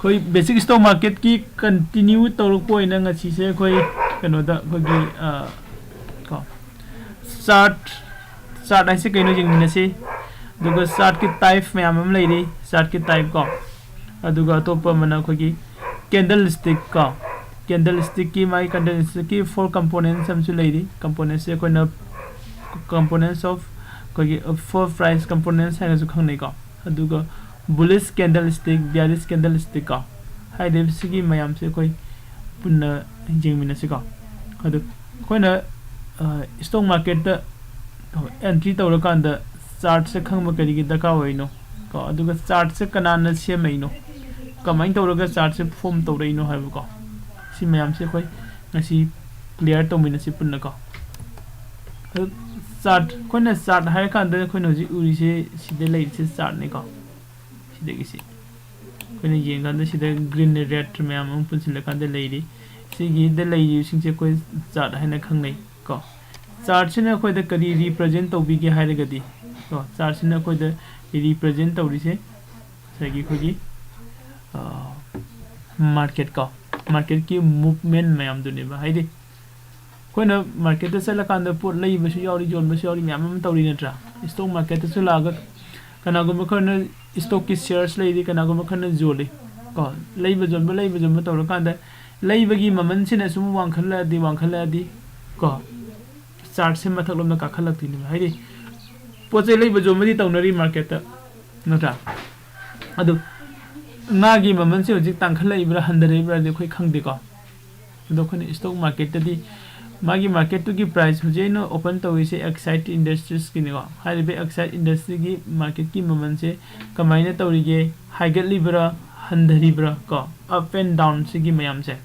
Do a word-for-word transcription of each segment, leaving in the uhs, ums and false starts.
ꯑꯩꯈꯣꯏ basic stock marketꯀꯤ continue ꯇꯧꯔꯛꯄ ꯑꯣꯏꯅ ꯉꯁꯤꯁꯦ ꯑꯩꯈꯣꯏ ꯀꯩꯅꯣꯗ ꯑꯩꯈꯣꯏꯒꯤ ꯀꯣ chart, chart ꯍꯥꯏꯁꯦ ꯀꯩꯅꯣ ꯌꯦꯡꯃꯤꯟꯅꯁꯤ꯫ ꯑꯗꯨꯒ chartꯀꯤ type ꯃꯌꯥꯝ ꯑꯃ ꯂꯩꯔꯤ, chartꯀꯤ type ꯀꯣ꯫ ꯑꯗꯨꯒ ꯑꯇꯣꯞꯄ ꯑꯃꯅ ꯑꯩꯈꯣꯏꯒꯤ candlestick ꯀꯣ꯫ Candlestickꯀꯤ ꯃꯥꯒꯤ candlestickꯀꯤ four components ꯑꯃꯁꯨ ꯂꯩꯔꯤ꯫ Componentsꯁꯦ ꯑꯩꯈꯣꯏꯅ components of ꯑꯩꯈꯣꯏꯒꯤ four price components ꯍꯥꯏꯅꯁꯨ ꯈꯪꯅꯩꯀꯣ꯫ ꯑꯗꯨꯒ bullish candlestick, bearish candlestick ꯀꯣ꯫ ꯍꯥꯏꯔꯤꯕꯁꯤꯒꯤ ꯃꯌꯥꯝꯁꯦ ꯑꯩꯈꯣꯏ ꯄꯨꯟꯅ ꯌꯦꯡꯃꯤꯟꯅꯁꯤꯀꯣ꯫ ꯑꯗꯨ ꯑꯩꯈꯣꯏꯅ stock marketꯇ entry ꯇꯧꯔꯀꯥꯟꯗ chartꯁꯦ ꯈꯪꯕ ꯀꯔꯤꯒꯤ ꯗꯔꯀꯥꯔ ꯑꯣꯏꯔꯤꯅꯣ ꯀꯣ, ꯑꯗꯨꯒ chartꯁꯦ ꯀꯅꯥꯅ ꯁꯦꯝꯃꯛꯏꯅꯣ, ꯀꯃꯥꯏꯅ ꯇꯧꯔꯒ chartꯁꯦ form ꯇꯧꯔꯛꯏꯅꯣ ꯍꯥꯏꯕꯀꯣ, ꯁꯤ ꯃꯌꯥꯝꯁꯦ ꯑꯩꯈꯣꯏ ꯉꯁꯤ clear ꯇꯧꯃꯤꯟꯅꯁꯤ ꯄꯨꯟꯅꯀꯣ꯫ ꯑꯗꯨ chart, ꯑꯩꯈꯣꯏꯅ chart ꯍꯥꯏꯔꯀꯥꯟꯗ ꯑꯩꯈꯣꯏꯅ ꯍꯧꯖꯤꯛ ꯎꯔꯤꯁꯦ ꯁꯤꯗ ꯂꯩꯔꯤꯁꯦ chartꯅꯤꯀꯣ꯫ ꯁꯤꯗꯒꯤꯁꯤ ꯑꯩꯈꯣꯏꯅ ꯌꯦꯡꯀꯥꯟꯗ ꯁꯤꯗ green red ꯃꯌꯥꯝ ꯑꯃ ꯄꯨꯟꯁꯤꯜꯂꯀꯥꯟꯗ ꯂꯩꯔꯤ꯫ ꯁꯤꯒꯤꯗ ꯂꯩꯔꯤꯕꯁꯤꯡꯁꯦ ꯑꯩꯈꯣꯏ chart ꯍꯥꯏꯅ ꯈꯪꯅꯩ ꯀꯣ꯫ Chartꯁꯤꯅ ꯑꯩꯈꯣꯏꯗ ꯀꯔꯤ represent ꯇꯧꯕꯤꯒꯦ ꯍꯥꯏꯔꯒꯗꯤ ꯀꯣ, chartꯁꯤꯅ ꯑꯩꯈꯣꯏꯗ represent ꯇꯧꯔꯤꯁꯦ ꯉꯁꯥꯏꯒꯤ ꯑꯩꯈꯣꯏꯒꯤ market ꯀꯣ, marketꯀꯤ movement ꯃꯌꯥꯝꯗꯨꯅꯦꯕ꯫ ꯍꯥꯏꯗꯤ ꯑꯩꯈꯣꯏꯅ marketꯇ ꯆꯠꯂꯀꯥꯟꯗ ꯄꯣꯠ ꯂꯩꯕꯁꯨ ꯌꯥꯎꯔꯤ, ꯌꯣꯟꯕꯁꯨ ꯌꯥꯎꯔꯤ, ꯃꯌꯥꯝ ꯑꯃ ꯇꯧꯔꯤ ꯅꯠꯇ꯭ꯔꯥ? Stock marketꯇꯁꯨ ꯂꯥꯛꯑꯒ ꯀꯅꯥꯒꯨꯝꯕ ꯈꯔꯅ stockꯀꯤ shares ꯂꯩꯔꯤ, ꯀꯅꯥꯒꯨꯝꯕ ꯈꯔꯅ ꯌꯣꯜꯂꯤ ꯀꯣ꯫ ꯂꯩꯕ ꯌꯣꯟꯕ, ꯂꯩꯕ ꯌꯣꯟꯕ ꯇꯧꯔꯀꯥꯟꯗ ꯂꯩꯕꯒꯤ ꯃꯃꯜꯁꯤꯅ ꯁꯨꯝ ꯋꯥꯡꯈꯠꯂꯛꯑꯗꯤ, ꯋꯥꯡꯈꯠꯂꯛꯑꯗꯤ ꯀꯣ, chartꯁꯦ ꯃꯊꯛꯂꯣꯝꯗ ꯀꯥꯈꯠꯂꯛꯇꯣꯏꯅꯦꯕ꯫ ꯍꯥꯏꯗꯤ ꯄꯣꯠ ꯆꯩ ꯂꯩꯕ ꯌꯣꯟꯕꯗꯤ ꯇꯧꯅꯔꯤ marketꯇ, ꯅꯠꯇ꯭ꯔꯥ? ꯑꯗꯨ ꯉꯥꯒꯤ ꯃꯃꯜꯁꯦ ꯍꯧꯖꯤꯛ ꯇꯥꯡꯈꯠꯂꯛꯏꯕ꯭ꯔꯥ ꯍꯟꯊꯔꯛꯏꯕ꯭ꯔꯥꯗꯤ ꯑꯩꯈꯣꯏ ꯈꯪꯗꯦꯀꯣ꯫ ꯑꯗꯣ ꯑꯩꯈꯣꯏꯅ stock marketꯇꯗꯤ ꯃꯥꯒꯤ marketꯇꯨꯒꯤ price, ꯍꯧꯖꯤꯛ ꯑꯩꯅ open ꯇꯧꯔꯤꯁꯦ Exide Industriesꯀꯤꯅꯤꯀꯣ꯫ ꯍꯥꯏꯔꯤꯕ Exide Industriesꯒꯤ marketꯀꯤ ꯃꯃꯜꯁꯦ ꯀꯃꯥꯏꯅ ꯇꯧꯔꯤꯒꯦ, ꯍꯥꯏꯒꯠꯂꯤꯕ꯭ꯔꯥ ꯍꯟꯊꯔꯤꯕ꯭ꯔꯥ ꯀꯣ, up and down ꯁꯤꯒꯤ ꯃꯌꯥꯝꯁꯦ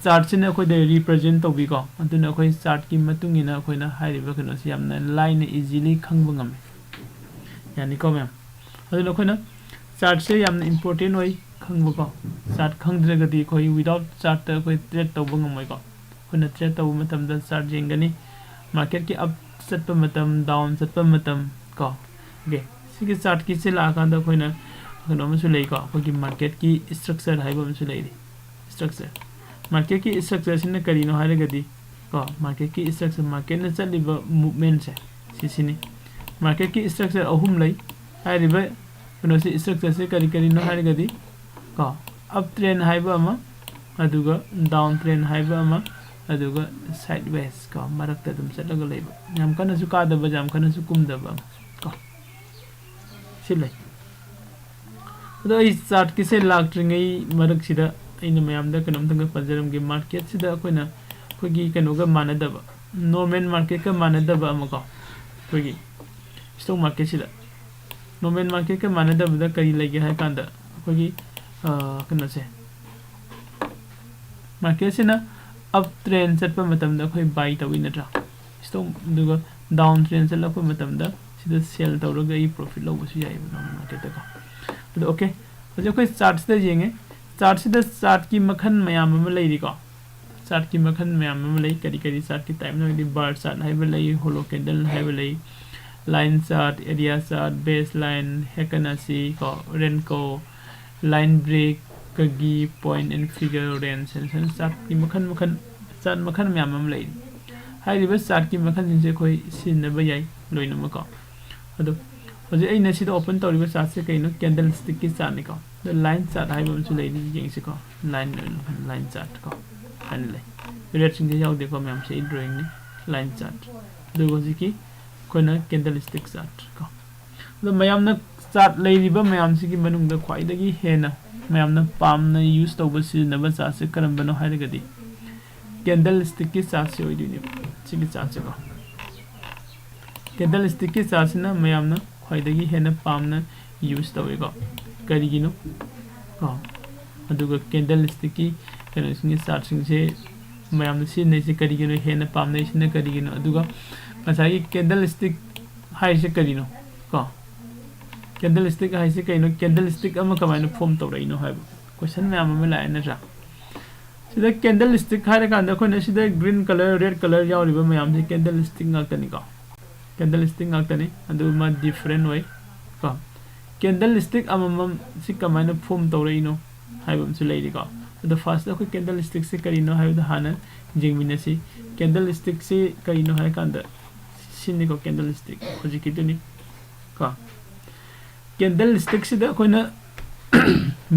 chartꯁꯤꯅ ꯑꯩꯈꯣꯏꯗ represent ꯇꯧꯕꯤꯀꯣ꯫ ꯑꯗꯨꯅ ꯑꯩꯈꯣꯏ chartꯀꯤ ꯃꯇꯨꯡ ꯏꯟꯅ ꯑꯩꯈꯣꯏꯅ ꯍꯥꯏꯔꯤꯕ ꯀꯩꯅꯣꯁꯤ ꯌꯥꯝꯅ ꯂꯥꯏꯅ easily ꯈꯪꯕ ꯉꯝꯃꯤ꯫ ꯌꯥꯅꯤꯀꯣ ꯃꯌꯥꯝ? ꯑꯗꯨꯅ ꯑꯩꯈꯣꯏꯅ chartꯁꯦ ꯌꯥꯝꯅ important ꯑꯣꯏ ꯈꯪꯕꯀꯣ꯫ Chart ꯈꯪꯗ꯭ꯔꯒꯗꯤ ꯑꯩꯈꯣꯏ without chartꯇ ꯑꯩꯈꯣꯏ trade ꯇꯧꯕ ꯉꯝꯃꯣꯏꯀꯣ꯫ ꯑꯩꯈꯣꯏꯅ trade ꯇꯧꯕ ꯃꯇꯝꯗ chart ꯌꯦꯡꯒꯅꯤ, marketꯀꯤ up ꯆꯠꯄ ꯃꯇꯝ, down ꯆꯠꯄ ꯃꯇꯝ ꯀꯣ꯫ Okay, ꯁꯤꯒꯤ chartꯀꯤꯁꯦ ꯂꯥꯛꯑꯀꯥꯟꯗ ꯑꯩꯈꯣꯏꯅ ꯀꯩꯅꯣ ꯑꯃꯁꯨ ꯂꯩꯀꯣ, ꯑꯩꯈꯣꯏꯒꯤ marketꯀꯤ structure ꯍꯥꯏꯕ ꯑꯃꯁꯨ ꯂꯩꯔꯤ꯫ Structure, marketꯀꯤ structureꯁꯤꯅ ꯀꯔꯤꯅꯣ ꯍꯥꯏꯔꯒꯗꯤ ꯀꯣ, marketꯀꯤ structure, marketꯅ ꯆꯠꯂꯤꯕ movementꯁꯦ, ꯁꯤꯁꯤꯅꯤ꯫ Marketꯀꯤ structure ꯑꯍꯨꯝ ꯂꯩ꯫ ꯍꯥꯏꯔꯤꯕ ꯀꯩꯅꯣꯁꯤ, structureꯁꯤ ꯀꯔꯤ ꯀꯔꯤꯅꯣ ꯍꯥꯏꯔꯒꯗꯤ ꯀꯣ, up trend ꯍꯥꯏꯕ ꯑꯃ, ꯑꯗꯨꯒ down trend ꯍꯥꯏꯕ ꯑꯃ, ꯑꯗꯨꯒ sideways ꯀꯣ, ꯃꯔꯛꯇ ꯑꯗꯨꯝ ꯆꯠꯂꯒ ꯂꯩꯕ, ꯌꯥꯝ ꯀꯟꯅꯁꯨ ꯀꯥꯗꯕ, ꯌꯥꯝ ꯀꯟꯅꯁꯨ ꯀꯨꯝꯗꯕ ꯑꯃ ꯀꯣ, ꯁꯤ ꯂꯩ꯫ ꯑꯗꯣ ꯑꯩ chartꯀꯤꯁꯦ ꯂꯥꯛꯇ꯭ꯔꯤꯉꯩ ꯃꯔꯛꯁꯤꯗ ꯑꯩꯅ ꯃꯌꯥꯝꯗ ꯀꯩꯅꯣꯝꯇꯪꯒ ꯄꯟꯖꯔꯝꯒꯦ꯫ Marketꯁꯤꯗ ꯑꯩꯈꯣꯏꯅ ꯑꯩꯈꯣꯏꯒꯤ ꯀꯩꯅꯣꯒ ꯃꯥꯟꯅꯗꯕ, normal marketꯀ ꯃꯥꯟꯅꯗꯕ ꯑꯃꯀꯣ, ꯑꯩꯈꯣꯏꯒꯤ stock marketꯁꯤꯗ normal marketꯀ ꯃꯥꯟꯅꯗꯕꯗ ꯀꯔꯤ ꯂꯩꯒꯦ ꯍꯥꯏ ꯀꯥꯟꯗ, ꯑꯩꯈꯣꯏꯒꯤ, ꯑ, ꯀꯩꯅꯣꯁꯦ, marketꯁꯤꯅ up trend ꯆꯠꯄ ꯃꯇꯝꯗ ꯑꯩꯈꯣꯏ buy ꯇꯧꯏ ꯅꯠꯇ꯭ꯔꯥ? Stock, ꯑꯗꯨꯒ down trend ꯆꯠꯂꯛꯄ ꯃꯇꯝꯗ ꯁꯤꯗ sell ꯇꯧꯔꯒ ꯑꯩ profit ꯂꯧꯕꯁꯨ ꯌꯥꯏꯑꯕ normal marketꯇꯀꯣ꯫ ꯑꯗꯣ okay, ꯍꯧꯖꯤꯛ ꯑꯩꯈꯣꯏ chartꯁꯤꯗ ꯌꯦꯡꯉꯦ꯫ Chartꯁꯤꯗ chartꯀꯤ ꯃꯈꯜ ꯃꯌꯥꯝ ꯑꯃ ꯂꯩꯔꯤꯀꯣ꯫ Chartꯀꯤ ꯃꯈꯜ ꯃꯌꯥꯝ ꯑꯃ ꯂꯩ꯫ ꯀꯔꯤ ꯀꯔꯤ chartꯀꯤ typeꯅꯣ ꯍꯥꯏꯗꯤ, bar chart ꯍꯥꯏꯕ ꯂꯩ, hollow candle ꯍꯥꯏꯕ ꯂꯩ, line chart, area chart, baseline, Fibonacci ꯀꯣ, Renko, line break, Kagi, point and figure, range ꯍꯥꯏꯅ chartꯀꯤ ꯃꯈꯜ ꯃꯈꯜ, chart ꯃꯈꯜ ꯃꯌꯥꯝ ꯑꯃ ꯂꯩ꯫ ꯍꯥꯏꯔꯤꯕ chartꯀꯤ ꯃꯈꯜꯁꯤꯡꯁꯦ ꯑꯩꯈꯣꯏ ꯁꯤꯖꯤꯟꯅꯕ ꯌꯥꯏ ꯂꯣꯏꯅꯃꯛꯀꯣ꯫ ꯑꯗꯣ ꯍꯧꯖꯤꯛ ꯑꯩꯅ ꯁꯤꯗ open ꯇꯧꯔꯤꯕ chartꯁꯦ ꯀꯩꯅꯣ? Candlestickꯀꯤ chartꯅꯤꯀꯣ꯫ ꯑꯗꯣ line chart ꯍꯥꯏꯕ ꯑꯃꯁꯨ ꯂꯩꯔꯤ, ꯌꯦꯡꯁꯤꯀꯣ꯫ Line, line chart ꯀꯣ ꯍꯥꯏꯅ ꯂꯩ꯫ Redꯁꯤꯡꯁꯦ ꯌꯥꯎꯗꯦꯀꯣ, ꯃꯌꯥꯝꯁꯦ ꯑꯩ drawingꯅꯤ, line chart꯫ ꯑꯗꯨꯒ ꯍꯧꯖꯤꯛꯀꯤ ꯑꯩꯈꯣꯏꯅ candlestick chart ꯀꯣ꯫ ꯑꯗꯣ ꯃꯌꯥꯝꯅ chart ꯂꯩꯔꯤꯕ ꯃꯌꯥꯝꯁꯤꯒꯤ ꯃꯅꯨꯡꯗ ꯈ꯭ꯋꯥꯏꯗꯒꯤ ꯍꯦꯟꯅ ꯃꯌꯥꯝꯅ ꯄꯥꯝꯅ use ꯇꯧꯕ, ꯁꯤꯖꯤꯟꯅꯕ chartꯁꯦ ꯀꯔꯝꯕꯅꯣ ꯍꯥꯏꯔꯒꯗꯤ candlestickꯀꯤ chartꯁꯦ ꯑꯣꯏꯗꯣꯏꯅꯦꯕ, ꯁꯤꯒꯤ chartꯁꯦꯀꯣ꯫ Candlestickꯀꯤ chartꯁꯤꯅ ꯃꯌꯥꯝꯅ ꯈ꯭ꯋꯥꯏꯗꯒꯤ ꯍꯦꯟꯅ ꯄꯥꯝꯅ use ꯇꯧꯋꯤꯀꯣ꯫ ꯀꯔꯤꯒꯤꯅꯣ ꯀꯣ? ꯑꯗꯨꯒ candlestickꯀꯤ ꯀꯩꯅꯣꯁꯤꯡꯁꯦ, chartꯁꯤꯡꯁꯦ ꯃꯌꯥꯝꯅ ꯁꯤꯖꯤꯟꯅꯩꯁꯦ ꯀꯔꯤꯒꯤꯅꯣ, ꯍꯦꯟꯅ ꯄꯥꯝꯅꯩꯁꯤꯅ ꯀꯔꯤꯒꯤꯅꯣ? ꯑꯗꯨꯒ ꯉꯁꯥꯏꯒꯤ candlestick ꯍꯥꯏꯔꯤꯁꯦ ꯀꯔꯤꯅꯣ ꯀꯣ? Candlestick ꯍꯥꯏꯁꯦ ꯀꯩꯅꯣ? Candlestick ꯑꯃ ꯀꯃꯥꯏꯅ form ꯇꯧꯔꯛꯏꯅꯣ ꯍꯥꯏꯕ question ꯃꯌꯥꯝ ꯑꯃ ꯂꯥꯛꯑꯦ ꯅꯠꯇ꯭ꯔꯥ? ꯁꯤꯗ candlestick ꯍꯥꯏꯔꯀꯥꯟꯗ ꯑꯩꯈꯣꯏꯅ ꯁꯤꯗ green colour, red colour ꯌꯥꯎꯔꯤꯕ ꯃꯌꯥꯝꯁꯦ candlestick ꯉꯥꯛꯇꯅꯤꯀꯣ꯫ Candlestick ꯉꯥꯛꯇꯅꯤ, ꯑꯗꯨ ꯃꯥ different ꯑꯣꯏ ꯀꯣ꯫ ꯀꯦꯟꯗꯜ ꯁ꯭ꯇꯤꯛ ꯑꯃꯃꯝ ꯁꯤ ꯀꯃꯥꯏꯅ ꯐꯣꯝ ꯇꯧꯔꯛꯏꯅꯣ ꯍꯥꯏꯕ ꯑꯃꯁꯨ ꯂꯩꯔꯤꯀꯣ꯫ ꯑꯗꯣ ꯐꯥꯔꯁꯇ ꯑꯩꯈꯣꯏ ꯀꯦꯟꯗꯜ ꯁ꯭ꯇꯤꯛꯁꯦ ꯀꯔꯤꯅꯣ ꯍꯥꯏꯕꯗꯣ ꯍꯥꯟꯅ ꯌꯦꯡꯃꯤꯟꯅꯁꯤ꯫ ꯀꯦꯟꯗꯜ ꯁ꯭ꯇꯤꯛꯁꯤ ꯀꯔꯤꯅꯣ ꯍꯥꯏꯔꯀꯥꯟꯗ ꯁꯤꯅꯤꯀꯣ, ꯀꯦꯟꯗꯜ ꯁ꯭ꯇꯤꯛ ꯍꯧꯖꯤꯛꯀꯤꯗꯨꯅꯤ ꯀꯣ꯫ ꯀꯦꯟꯗꯜ ꯁ꯭ꯇꯤꯛꯁꯤꯗ ꯑꯩꯈꯣꯏꯅ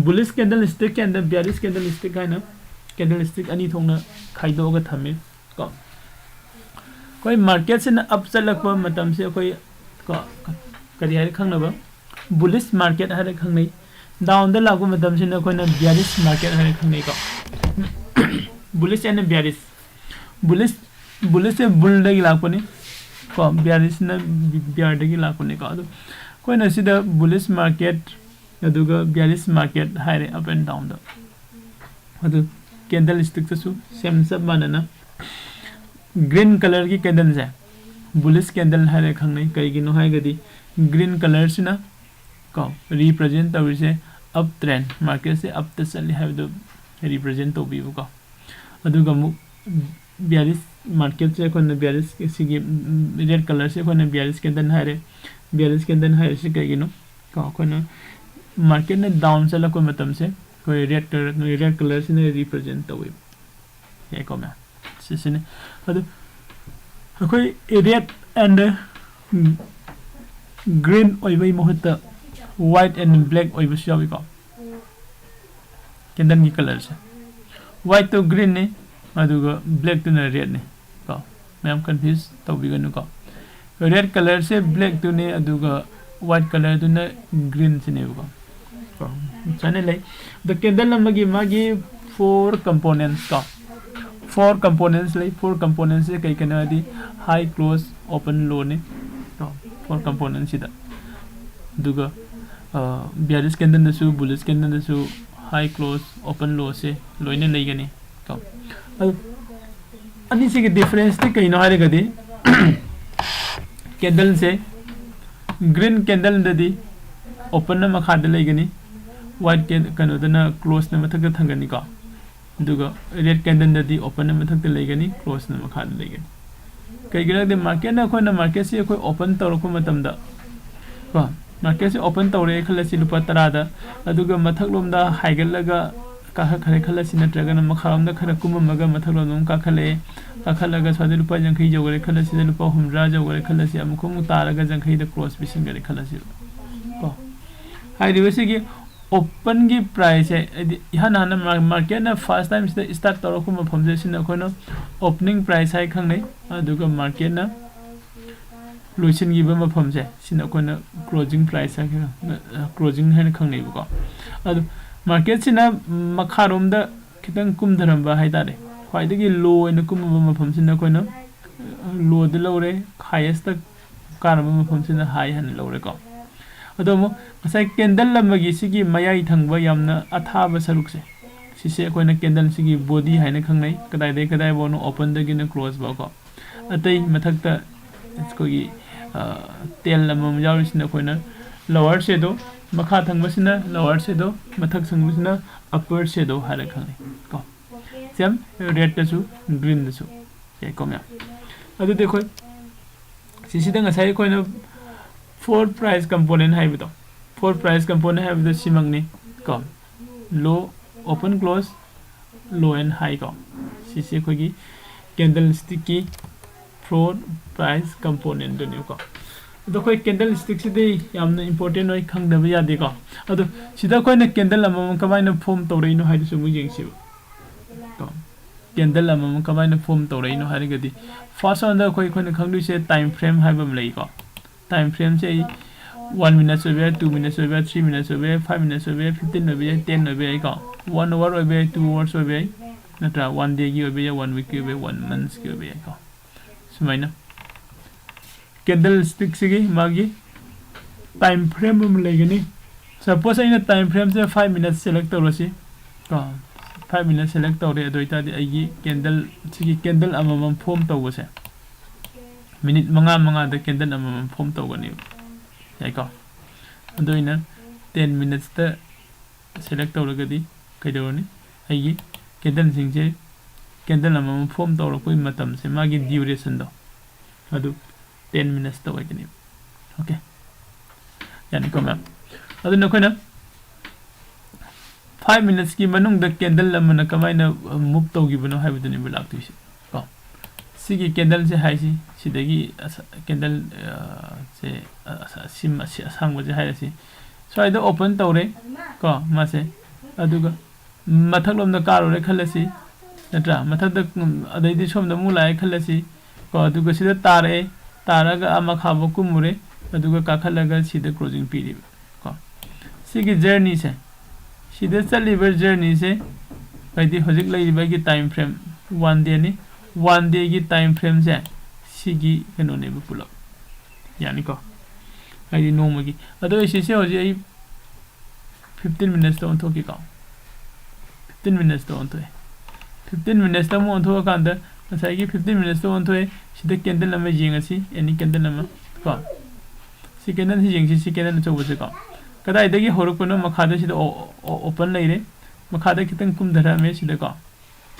bullish candle stick and bearish candle stick ꯍꯥꯏꯅ ꯀꯦꯟꯗꯜ ꯁ꯭ꯇꯤꯛ ꯑꯅꯤ ꯊꯣꯛꯅ ꯈꯥꯏꯗꯣꯛꯑꯒ ꯊꯝꯃꯤ ꯀꯣ꯫ ꯑꯩꯈꯣꯏ ꯃꯥꯔꯀꯦꯠꯁꯤꯅ ꯑꯞ ꯆꯠꯂꯛꯄ ꯃꯇꯝꯁꯦ ꯑꯩꯈꯣꯏ ꯀꯣ, ꯀꯔꯤ ꯍꯥꯏꯔ ꯈꯪꯅꯕ, ꯕꯨꯂꯤꯁ ꯃꯥꯔꯀꯦꯠ ꯍꯥꯏꯔ ꯈꯪꯅꯩ꯫ ꯗꯥꯎꯟꯗ ꯂꯥꯛꯄ ꯃꯇꯝꯁꯤꯅ ꯑꯩꯈꯣꯏꯅ ꯕꯤꯌꯥꯔꯤꯁ ꯃꯥꯔꯀꯦꯠ ꯍꯥꯏꯔ ꯈꯪꯅꯩꯀꯣ꯫ ꯕꯨꯂꯤꯁ ꯑꯦꯟ ꯕꯤꯌꯥꯔꯤꯁ꯫ ꯕꯨꯂꯤꯁ, ꯕꯨꯂꯤꯁꯁꯦ ꯕꯨꯜꯗꯒꯤ ꯂꯥꯛꯄꯅꯤ ꯀꯣ, ꯕꯤꯌꯥꯔꯤꯁꯅ ꯕꯤꯌꯥꯔꯗꯒꯤ ꯂꯥꯛꯄꯅꯤꯀꯣ꯫ ꯑꯗꯨ ꯑꯩꯈꯣꯏꯅ ꯁꯤꯗ ꯕꯨꯂꯤꯁ ꯃꯥꯔꯀꯦꯠ ꯑꯗꯨꯒ ꯕꯤꯌꯥꯔꯤꯁ ꯃꯥꯔꯀꯦꯠ ꯍꯥꯏꯔꯦ, ꯑꯞ ꯑꯦꯟ ꯗꯥꯎꯟꯗ꯫ ꯑꯗꯨ ꯀꯦꯟꯗꯜ ꯁ꯭ꯇꯤꯛꯇꯁꯨ ꯁꯦꯝ ꯆꯞ ꯃꯥꯟꯅꯅ ꯒ꯭ꯔꯤꯟ ꯀꯂꯔꯒꯤ ꯀꯦꯟꯗꯜꯁꯦ ꯕꯨꯂꯤꯁ ꯀꯦꯟꯗꯜ ꯍꯥꯏꯔ ꯈꯪꯅꯩ꯫ ꯀꯩꯒꯤꯅꯣ ꯍꯥꯏꯔꯒꯗꯤ ꯒ꯭ꯔꯤꯟ ꯀꯂꯔꯁꯤꯅ ꯀꯣ ꯔꯤꯄ꯭ꯔꯖꯦꯟ ꯇꯧꯔꯤꯁꯦ ꯑꯞ ꯇ꯭ꯔꯦꯟ, ꯃꯥꯔꯀꯦꯠꯁꯦ ꯑꯞꯇ ꯆꯠꯂꯤ ꯍꯥꯏꯕꯗꯨ ꯔꯤꯄ꯭ꯔꯖꯦꯟ ꯇꯧꯕꯤꯕꯀꯣ꯫ ꯑꯗꯨꯒ ꯑꯃꯨꯛ ꯕꯤꯌꯥꯔꯤꯁ ꯃꯥꯔꯀꯦꯠꯁꯦ ꯑꯩꯈꯣꯏꯅ ꯕꯤꯌꯥꯔꯤꯁ ꯁꯤꯒꯤ ꯔꯦꯗ ꯀꯂꯔꯁꯦ ꯑꯩꯈꯣꯏꯅ ꯕꯤꯌꯥꯔꯤꯁ ꯀꯦꯟꯗꯜ ꯍꯥꯏꯔꯦ꯫ ꯕꯤꯌꯥꯔꯤꯁ ꯀꯦꯟꯗꯜ ꯍꯥꯏꯔꯤꯁꯤ ꯀꯩꯒꯤꯅꯣ ꯀꯣ, ꯑꯩꯈꯣꯏꯅ ꯃꯥꯔꯀꯦꯠꯅ ꯗꯥꯎꯟ ꯆꯠꯂꯛꯄ ꯃꯇꯝꯁꯦ ꯑꯩꯈꯣꯏ ꯔꯦꯗ ꯀꯂꯔ, ꯔꯦꯗ ꯀꯂꯔꯁꯤꯅ ꯔꯤꯄ꯭ꯔꯖꯦꯟ ꯇꯧꯋꯦꯕ꯫ ꯌꯥꯏꯀꯣ ꯃꯌꯥꯝ? ꯁꯤꯁꯤꯅꯤ꯫ ꯑꯗꯨ ꯑꯩꯈꯣꯏ ꯔꯦꯗ ꯑꯦꯟ ꯒ꯭ꯔꯤꯟ ꯑꯣꯏꯕꯒꯤ ꯃꯍꯨꯠꯇ ꯋꯥꯏꯠ ꯑꯦꯟ ꯕ꯭ꯂꯦꯛ ꯑꯣꯏꯕꯁꯨ ꯌꯥꯎꯏꯀꯣ꯫ ꯀꯦꯟꯗꯜꯒꯤ ꯀꯂꯔꯁꯦ ꯋꯥꯏꯠꯇꯨ ꯒ꯭ꯔꯤꯟꯅꯤ, ꯑꯗꯨꯒ ꯕ꯭ꯂꯦꯛꯇꯨꯅ ꯔꯦꯗꯅꯤ ꯀꯣ꯫ ꯃꯌꯥꯝ ꯀꯟꯐ꯭ꯌꯨꯁ ꯇꯧꯕꯤꯒꯅꯨꯀꯣ꯫ ꯔꯦꯗ ꯀꯂꯔꯁꯦ ꯕ꯭ꯂꯦꯛꯇꯨꯅꯤ, ꯑꯗꯨꯒ ꯋꯥꯏꯠ ꯀꯂꯔꯗꯨꯅ ꯒ꯭ꯔꯤꯟꯁꯤꯅꯦꯕꯀꯣ꯫ ꯀꯣ, ꯁꯨꯃꯥꯏꯅ ꯂꯩ꯫ ꯑꯗꯣ ꯀꯦꯟꯗꯜ ꯑꯃꯒꯤ ꯃꯥꯒꯤ ꯐꯣꯔ ꯀꯝꯄꯣꯅꯦꯟꯁ ꯀꯣ, ꯐꯣꯔ ꯀꯝꯄꯣꯅꯦꯟꯁ ꯂꯩ꯫ ꯐꯣꯔ ꯀꯝꯄꯣꯅꯦꯟꯁꯁꯦ ꯀꯩ ꯀꯩꯅꯣ ꯍꯥꯏꯗꯤ ꯍꯥꯏ, ꯀ꯭ꯂꯣꯖ, ꯑꯣꯄꯟ, ꯂꯣꯅꯤ ꯀꯣ, ꯐꯣꯔ ꯀꯝꯄꯣꯅꯦꯟꯁꯁꯤꯗ꯫ ꯑꯗꯨꯒ ꯕꯤꯌꯥꯔꯤꯁ ꯀꯦꯟꯗꯜꯗꯁꯨ ꯕꯨꯂꯤꯁ ꯀꯦꯟꯗꯜꯗꯁꯨ ꯍꯥꯏ, ꯀ꯭ꯂꯣꯖ, ꯑꯣꯄꯟ, ꯂꯣꯁꯦ ꯂꯣꯏꯅ ꯂꯩꯒꯅꯤ ꯀꯣ꯫ ꯑꯗꯨ ꯑꯅꯤꯁꯤꯒꯤ ꯗꯤꯐ꯭ꯔꯦꯟꯁꯇꯤ ꯀꯩꯅꯣ ꯍꯥꯏꯔꯒꯗꯤ ꯀꯦꯟꯗꯜꯁꯦ ꯒ꯭ꯔꯤꯟ ꯀꯦꯟꯗꯜꯗꯗꯤ ꯑꯣꯄꯟꯅ ꯃꯈꯥꯗ ꯂꯩꯒꯅꯤ, ꯋꯥꯏꯠ ꯀꯦꯟ-, ꯀꯩꯅꯣꯗꯅ ꯀ꯭ꯂꯣꯖꯅ ꯃꯊꯛꯇ ꯊꯝꯒꯅꯤꯀꯣ꯫ ꯑꯗꯨꯒ ꯔꯦꯗ ꯀꯦꯟꯗꯜꯗꯗꯤ ꯑꯣꯄꯟꯅ ꯃꯊꯛꯇ ꯂꯩꯒꯅꯤ, ꯀ꯭ꯂꯣꯖꯅ ꯃꯈꯥꯗ ꯂꯩꯒꯅꯤ꯫ ꯀꯩꯒꯤꯅꯣ ꯍꯥꯏꯗꯤ ꯃꯥꯔꯀꯦꯠꯅ, ꯑꯩꯈꯣꯏꯅ ꯃꯥꯔꯀꯦꯠꯁꯤ ꯑꯩꯈꯣꯏ ꯑꯣꯄꯟ ꯇꯧꯔꯛꯄ ꯃꯇꯝꯗ ꯀꯣ, Marketꯁꯦ open ꯇꯧꯔꯦ ꯈꯜꯂꯁꯤ ꯂꯨꯄꯥ ꯇꯔꯥꯗ, ꯑꯗꯨꯒ ꯃꯊꯛꯂꯣꯝꯗ ꯍꯥꯏꯒꯠꯂꯒ ꯀꯥꯈꯠꯈ꯭ꯔꯦ ꯈꯜꯂꯁꯤ, ꯅꯠꯇ꯭ꯔꯒꯅ ꯃꯈꯥꯔꯣꯝꯗ ꯈꯔ ꯀꯨꯝꯃꯝꯃꯒ ꯃꯊꯛꯂꯣꯝꯗ ꯑꯃꯨꯛ ꯀꯥꯈꯠꯂꯛꯑꯦ, ꯀꯥꯈꯠꯂꯒ ꯁ꯭ꯋꯥꯏꯗ ꯂꯨꯄꯥ ꯌꯥꯡꯈꯩ ꯌꯧꯈ꯭ꯔꯦ ꯈꯜꯂꯁꯤꯗ, ꯂꯨꯄꯥ ꯍꯨꯝꯗ꯭ꯔꯥ ꯌꯧꯈ꯭ꯔꯦ ꯈꯜꯂꯁꯤ, ꯑꯃꯨꯛ ꯑꯃꯨꯛ ꯇꯥꯔꯒ ꯌꯥꯡꯈꯩꯗ close ꯄꯤꯁꯤꯟꯈꯔꯦ ꯈꯜꯂꯁꯤ ꯀꯣ꯫ ꯍꯥꯏꯔꯤꯕꯁꯤꯒꯤ openꯒꯤ priceꯁꯦ, ꯍꯥꯏꯗꯤ ꯏꯍꯥꯟ ꯍꯥꯟꯅ mar-, marketꯅ first time ꯁꯤꯗ start ꯇꯧꯔꯛꯄ ꯃꯐꯝꯁꯦ, ꯁꯤꯅ ꯑꯩꯈꯣꯏꯅ opening price ꯍꯥꯏ ꯈꯪꯅꯩ, ꯑꯗꯨꯒ marketꯅ ꯂꯣꯏꯁꯤꯟꯈꯤꯕ ꯃꯐꯝꯁꯦ, ꯁꯤꯅ ꯑꯩꯈꯣꯏꯅ closing price ꯍꯥꯏꯅ, closing ꯍꯥꯏꯅ ꯈꯪꯅꯩꯕꯀꯣ꯫ ꯑꯗꯨ marketꯁꯤꯅ ꯃꯈꯥꯔꯣꯝꯗ ꯈꯤꯇꯪ ꯀꯨꯝꯊꯔꯝꯕ ꯍꯥꯏꯇꯥꯔꯦ, ꯈ꯭ꯋꯥꯏꯗꯒꯤ low ꯑꯣꯏꯅ ꯀꯨꯝꯃꯝꯕ ꯃꯐꯝꯁꯤꯅ ꯑꯩꯈꯣꯏꯅ lowꯗ ꯂꯧꯔꯦ, highestꯇ ꯀꯥꯔꯝꯕ ꯃꯐꯝꯁꯤꯅ high ꯍꯥꯏꯅ ꯂꯧꯔꯦꯀꯣ꯫ ꯑꯗꯣ ꯑꯃꯨꯛ ꯉꯁꯥꯏ candle ꯑꯃꯒꯤ ꯁꯤꯒꯤ ꯃꯌꯥꯏ ꯊꯪꯕ ꯌꯥꯝꯅ ꯑꯊꯥꯕ ꯁꯔꯨꯛꯁꯦ, ꯁꯤꯁꯦ ꯑꯩꯈꯣꯏꯅ candleꯁꯤꯒꯤ body ꯍꯥꯏꯅ ꯈꯪꯅꯩ, ꯀꯗꯥꯏꯗꯒꯤ ꯀꯗꯥꯏꯐꯥꯎꯅꯣ, openꯗꯒꯤꯅ closeꯐꯥꯎ ꯀꯣ꯫ ꯑꯇꯩ ꯃꯊꯛꯇ ꯑꯩꯈꯣꯏꯒꯤ, ꯑ, tail ꯑꯃꯃꯝ ꯌꯥꯎꯔꯤꯁꯤꯅ ꯑꯩꯈꯣꯏꯅ lower shadow, ꯃꯈꯥ ꯊꯪꯕꯁꯤꯅ lower shadow, ꯃꯊꯛ ꯊꯪꯕꯁꯤꯅ upper shadow ꯍꯥꯏꯔ ꯈꯪꯅꯩ ꯀꯣ꯫ Same redꯇꯁꯨ greenꯗꯁꯨ ꯌꯥꯏꯀꯣ ꯃꯌꯥꯝ꯫ ꯑꯗꯨꯗꯤ ꯑꯩꯈꯣꯏ ꯁꯤꯁꯤꯗ ꯉꯁꯥꯏ ꯑꯩꯈꯣꯏꯅ four price component ꯍꯥꯏꯕꯗꯣ, four price component ꯍꯥꯏꯕꯗꯣ ꯁꯤꯃꯛꯅꯤ ꯀꯣ꯫ Low, open, close, low and high ꯀꯣ꯫ ꯁꯤꯁꯦ ꯑꯩꯈꯣꯏꯒꯤ candlestickꯀꯤ four price componentꯗꯨꯅꯦꯕꯀꯣ꯫ ꯑꯗꯣ ꯑꯩꯈꯣꯏ candlestickꯁꯤꯗꯤ ꯌꯥꯝꯅ important ꯑꯣꯏ, ꯈꯪꯗꯕ ꯌꯥꯗꯦꯀꯣ꯫ ꯑꯗꯣ ꯁꯤꯗ ꯑꯩꯈꯣꯏꯅ candle ꯑꯃꯃꯝ ꯀꯃꯥꯏꯅ form ꯇꯧꯔꯛꯏꯅꯣ ꯍꯥꯏꯗꯨꯁꯨ ꯑꯃꯨꯛ ꯌꯦꯡꯁꯤꯕ ꯀꯣ꯫ Candle ꯑꯃꯃꯝ ꯀꯃꯥꯏꯅ form ꯇꯧꯔꯛꯏꯅꯣ ꯍꯥꯏꯔꯒꯗꯤ, first oneꯗ ꯑꯩꯈꯣꯏ, ꯑꯩꯈꯣꯏꯅ ꯈꯪꯗꯣꯏꯁꯦ time frame ꯍꯥꯏꯕ ꯑꯃ ꯂꯩꯀꯣ꯫ Time frameꯁꯦ ꯑꯩ one minutes ꯑꯣꯏꯕ ꯌꯥꯏ, two minutes ꯑꯣꯏꯕ ꯌꯥꯏ, three minutes ꯑꯣꯏꯕ ꯌꯥꯏ, five minutes ꯑꯣꯏꯕ ꯌꯥꯏ, fifteen ꯑꯣꯏꯕ ꯌꯥꯏ, ten ꯑꯣꯏꯕ ꯌꯥꯏꯀꯣ꯫ One hour ꯑꯣꯏꯕ ꯌꯥꯏ, two hours ꯑꯣꯏꯕ ꯌꯥꯏ, ꯅꯠꯇ꯭ꯔꯥ one dayꯒꯤ ꯑꯣꯏꯕ ꯌꯥꯏ, one weekꯀꯤ ꯑꯣꯏꯕ ꯌꯥꯏ, one monthsꯀꯤ ꯑꯣꯏꯕ ꯌꯥꯏꯀꯣ꯫ ꯁꯨꯃꯥꯏꯅ candlestickꯁꯤꯒꯤ ꯃꯥꯒꯤ time frame ꯑꯃ ꯂꯩꯒꯅꯤ꯫ Suppose ꯑꯩꯅ time frameꯁꯦ five minutes select ꯇꯧꯔꯁꯤ ꯀꯣ, five minutes select ꯇꯧꯔꯦ꯫ ꯑꯗꯨ ꯑꯣꯏꯇꯥꯔꯗꯤ ꯑꯩꯒꯤ candle, ꯁꯤꯒꯤ candle ꯑꯃꯃꯝ form ꯇꯧꯕꯁꯦ minute ꯃꯉꯥ ꯃꯉꯥꯗ candle ꯑꯃꯃꯝ form ꯇꯧꯒꯅꯦꯕ, ꯌꯥꯏꯀꯣ꯫ ꯑꯗꯨ ꯑꯩꯅ ten minutesꯇ select ꯇꯧꯔꯒꯗꯤ ꯀꯩꯗꯧꯔꯅꯤ? ꯑꯩꯒꯤ candleꯁꯤꯡꯁꯦ, candle ꯑꯃꯃꯝ form ꯇꯧꯔꯛꯄꯒꯤ ꯃꯇꯝꯁꯦ, ꯃꯥꯒꯤ durationꯗꯣ ꯑꯗꯨ ten minutesꯇ ꯑꯣꯏꯒꯅꯦꯕ꯫ Okay, ꯌꯥꯅꯤꯀꯣ ꯃꯌꯥꯝ? ꯑꯗꯨꯅ ꯑꯩꯈꯣꯏꯅ five minutes ꯀꯤ ꯃꯅꯨꯡꯗ candle ꯑꯃꯅ ꯀꯃꯥꯏꯅ move ꯇꯧꯈꯤꯕꯅꯣ ꯍꯥꯏꯕꯗꯨꯅꯦꯕ ꯂꯥꯛꯇꯣꯏꯁꯦ ꯀꯣ꯫ ꯁꯤꯒꯤ candle ꯁꯦ ꯍꯥꯏꯁꯤ, ꯁꯤꯗꯒꯤ ꯑꯁ-, candle, ꯑ, ꯁꯦ, ꯑ, ꯑꯁ-, ꯑꯁꯤꯃ-, ꯑꯁꯤ ꯑꯁꯥꯡꯕꯁꯦ ꯍꯥꯏꯔꯁꯤ, ꯁ꯭ꯋꯥꯏꯗ open ꯇꯧꯔꯦ ꯀꯣ ꯃꯥꯁꯦ, ꯑꯗꯨꯒ ꯃꯊꯛꯂꯣꯝꯗ ꯀꯥꯔꯨꯔꯦ ꯈꯜꯂꯁꯤ, ꯅꯠꯇ꯭ꯔꯥ? ꯃꯊꯛꯇ, ꯎꯝ, ꯑꯗꯩꯗꯤ ꯁꯣꯝꯗ ꯑꯃꯨꯛ ꯂꯥꯛꯑꯦ ꯈꯜꯂꯁꯤ ꯀꯣ, ꯑꯗꯨꯒ ꯁꯤꯗ ꯇꯥꯔꯛꯑꯦ, ꯇꯥꯔꯒ ꯑꯥ ꯃꯈꯥꯕꯨꯛ ꯀꯨꯝꯃꯨꯔꯦ, ꯑꯗꯨꯒ ꯀꯥꯈꯠꯂꯒ ꯁꯤꯗ closing ꯄꯤꯔꯤꯕ ꯀꯣ꯫ ꯁꯤꯒꯤ journey ꯁꯦ, ꯁꯤꯗ ꯆꯠꯂꯤꯕ journey ꯁꯦ, ꯍꯥꯏꯗꯤ ꯍꯧꯖꯤꯛ ꯂꯩꯔꯤꯕ ꯑꯩꯒꯤ time frame one day ꯅꯤ, one day ꯒꯤ time frame ꯁꯦ ꯁꯤꯒꯤ ꯀꯩꯅꯣꯅꯦꯕ ꯄꯨꯂꯞ, ꯌꯥꯅꯤꯀꯣ? ꯍꯥꯏꯗꯤ ꯅꯣꯡꯃꯒꯤ꯫ ꯑꯗꯣ ꯑꯩ ꯁꯤꯁꯦ ꯍꯧꯖꯤꯛ ꯑꯩ fifteen minutes ꯇ ꯑꯣꯟꯊꯣꯛꯀꯦꯀꯣ꯫ Fifteen minutes ꯇ ꯑꯣꯟꯊꯣꯛꯑꯦ꯫ Fifteen minutes ꯇ ꯑꯃꯨꯛ ꯑꯣꯟꯊꯣꯛꯑꯀꯥꯟꯗ ꯉꯁꯥꯏꯒꯤ fifteen minutes ꯇ ꯑꯣꯟꯊꯣꯛꯑꯦ꯫ ꯁꯤꯗ candle ꯑꯃ ꯌꯦꯡꯉꯁꯤ, any candle ꯑꯃ ꯀꯣ꯫ ꯁꯤ candle ꯁꯤ ꯌꯦꯡꯁꯤ, ꯁꯤ candle ꯑꯆꯧꯕꯁꯦ ꯀꯣ꯫ ꯀꯗꯥꯏꯗꯒꯤ ꯍꯧꯔꯛꯄꯅꯣ? ꯃꯈꯥꯗ ꯁꯤꯗ ꯑꯣ-, ꯑꯣ-, open ꯂꯩꯔꯦ꯫ ꯃꯈꯥꯗ ꯈꯤꯇꯪ ꯀꯨꯝꯊꯔꯛꯑꯝꯃꯦ ꯁꯤꯗ ꯀꯣ꯫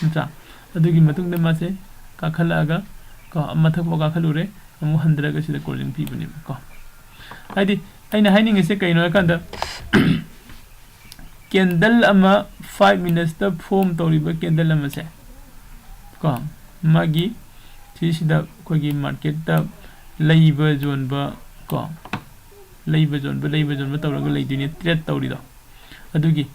ꯅꯠꯇ꯭ꯔꯥ? ꯑꯗꯨꯒꯤ ꯃꯇꯨꯡꯗ ꯃꯥꯁꯦ ꯀꯥꯈꯠꯂꯛꯑꯒ ꯀꯣ, ꯃꯊꯛ ꯐꯥꯎ ꯀꯥꯈꯠꯂꯨꯔꯦ, ꯑꯃꯨꯛ ꯍꯟꯊꯔꯒ ꯁꯤꯗ closing ꯄꯤꯕꯅꯦꯕ ꯀꯣ꯫ ꯍꯥꯏꯗꯤ ꯑꯩꯅ ꯍꯥꯏꯅꯤꯡꯉꯤꯁꯦ ꯀꯩꯅꯣ ꯍꯥꯏꯀꯥꯟꯗ, candle ꯑꯃ five minutes ꯇ form ꯇꯧꯔꯤꯕ candle ꯑꯃꯁꯦ ꯀꯣ, ꯃꯥꯒꯤ ꯁꯤꯁꯤꯗ ꯑꯩꯈꯣꯏꯒꯤ market ꯇ ꯂꯩꯕ ꯌꯣꯟꯕ ꯀꯣ, ꯂꯩꯕ ꯌꯣꯟꯕ, ꯂꯩꯕ ꯌꯣꯟꯕ ꯇꯧꯔꯒ ꯂꯩꯗꯣꯏꯅꯦ, trade ꯇꯧꯔꯤꯗꯣ꯫ ꯑꯗꯨꯒꯤ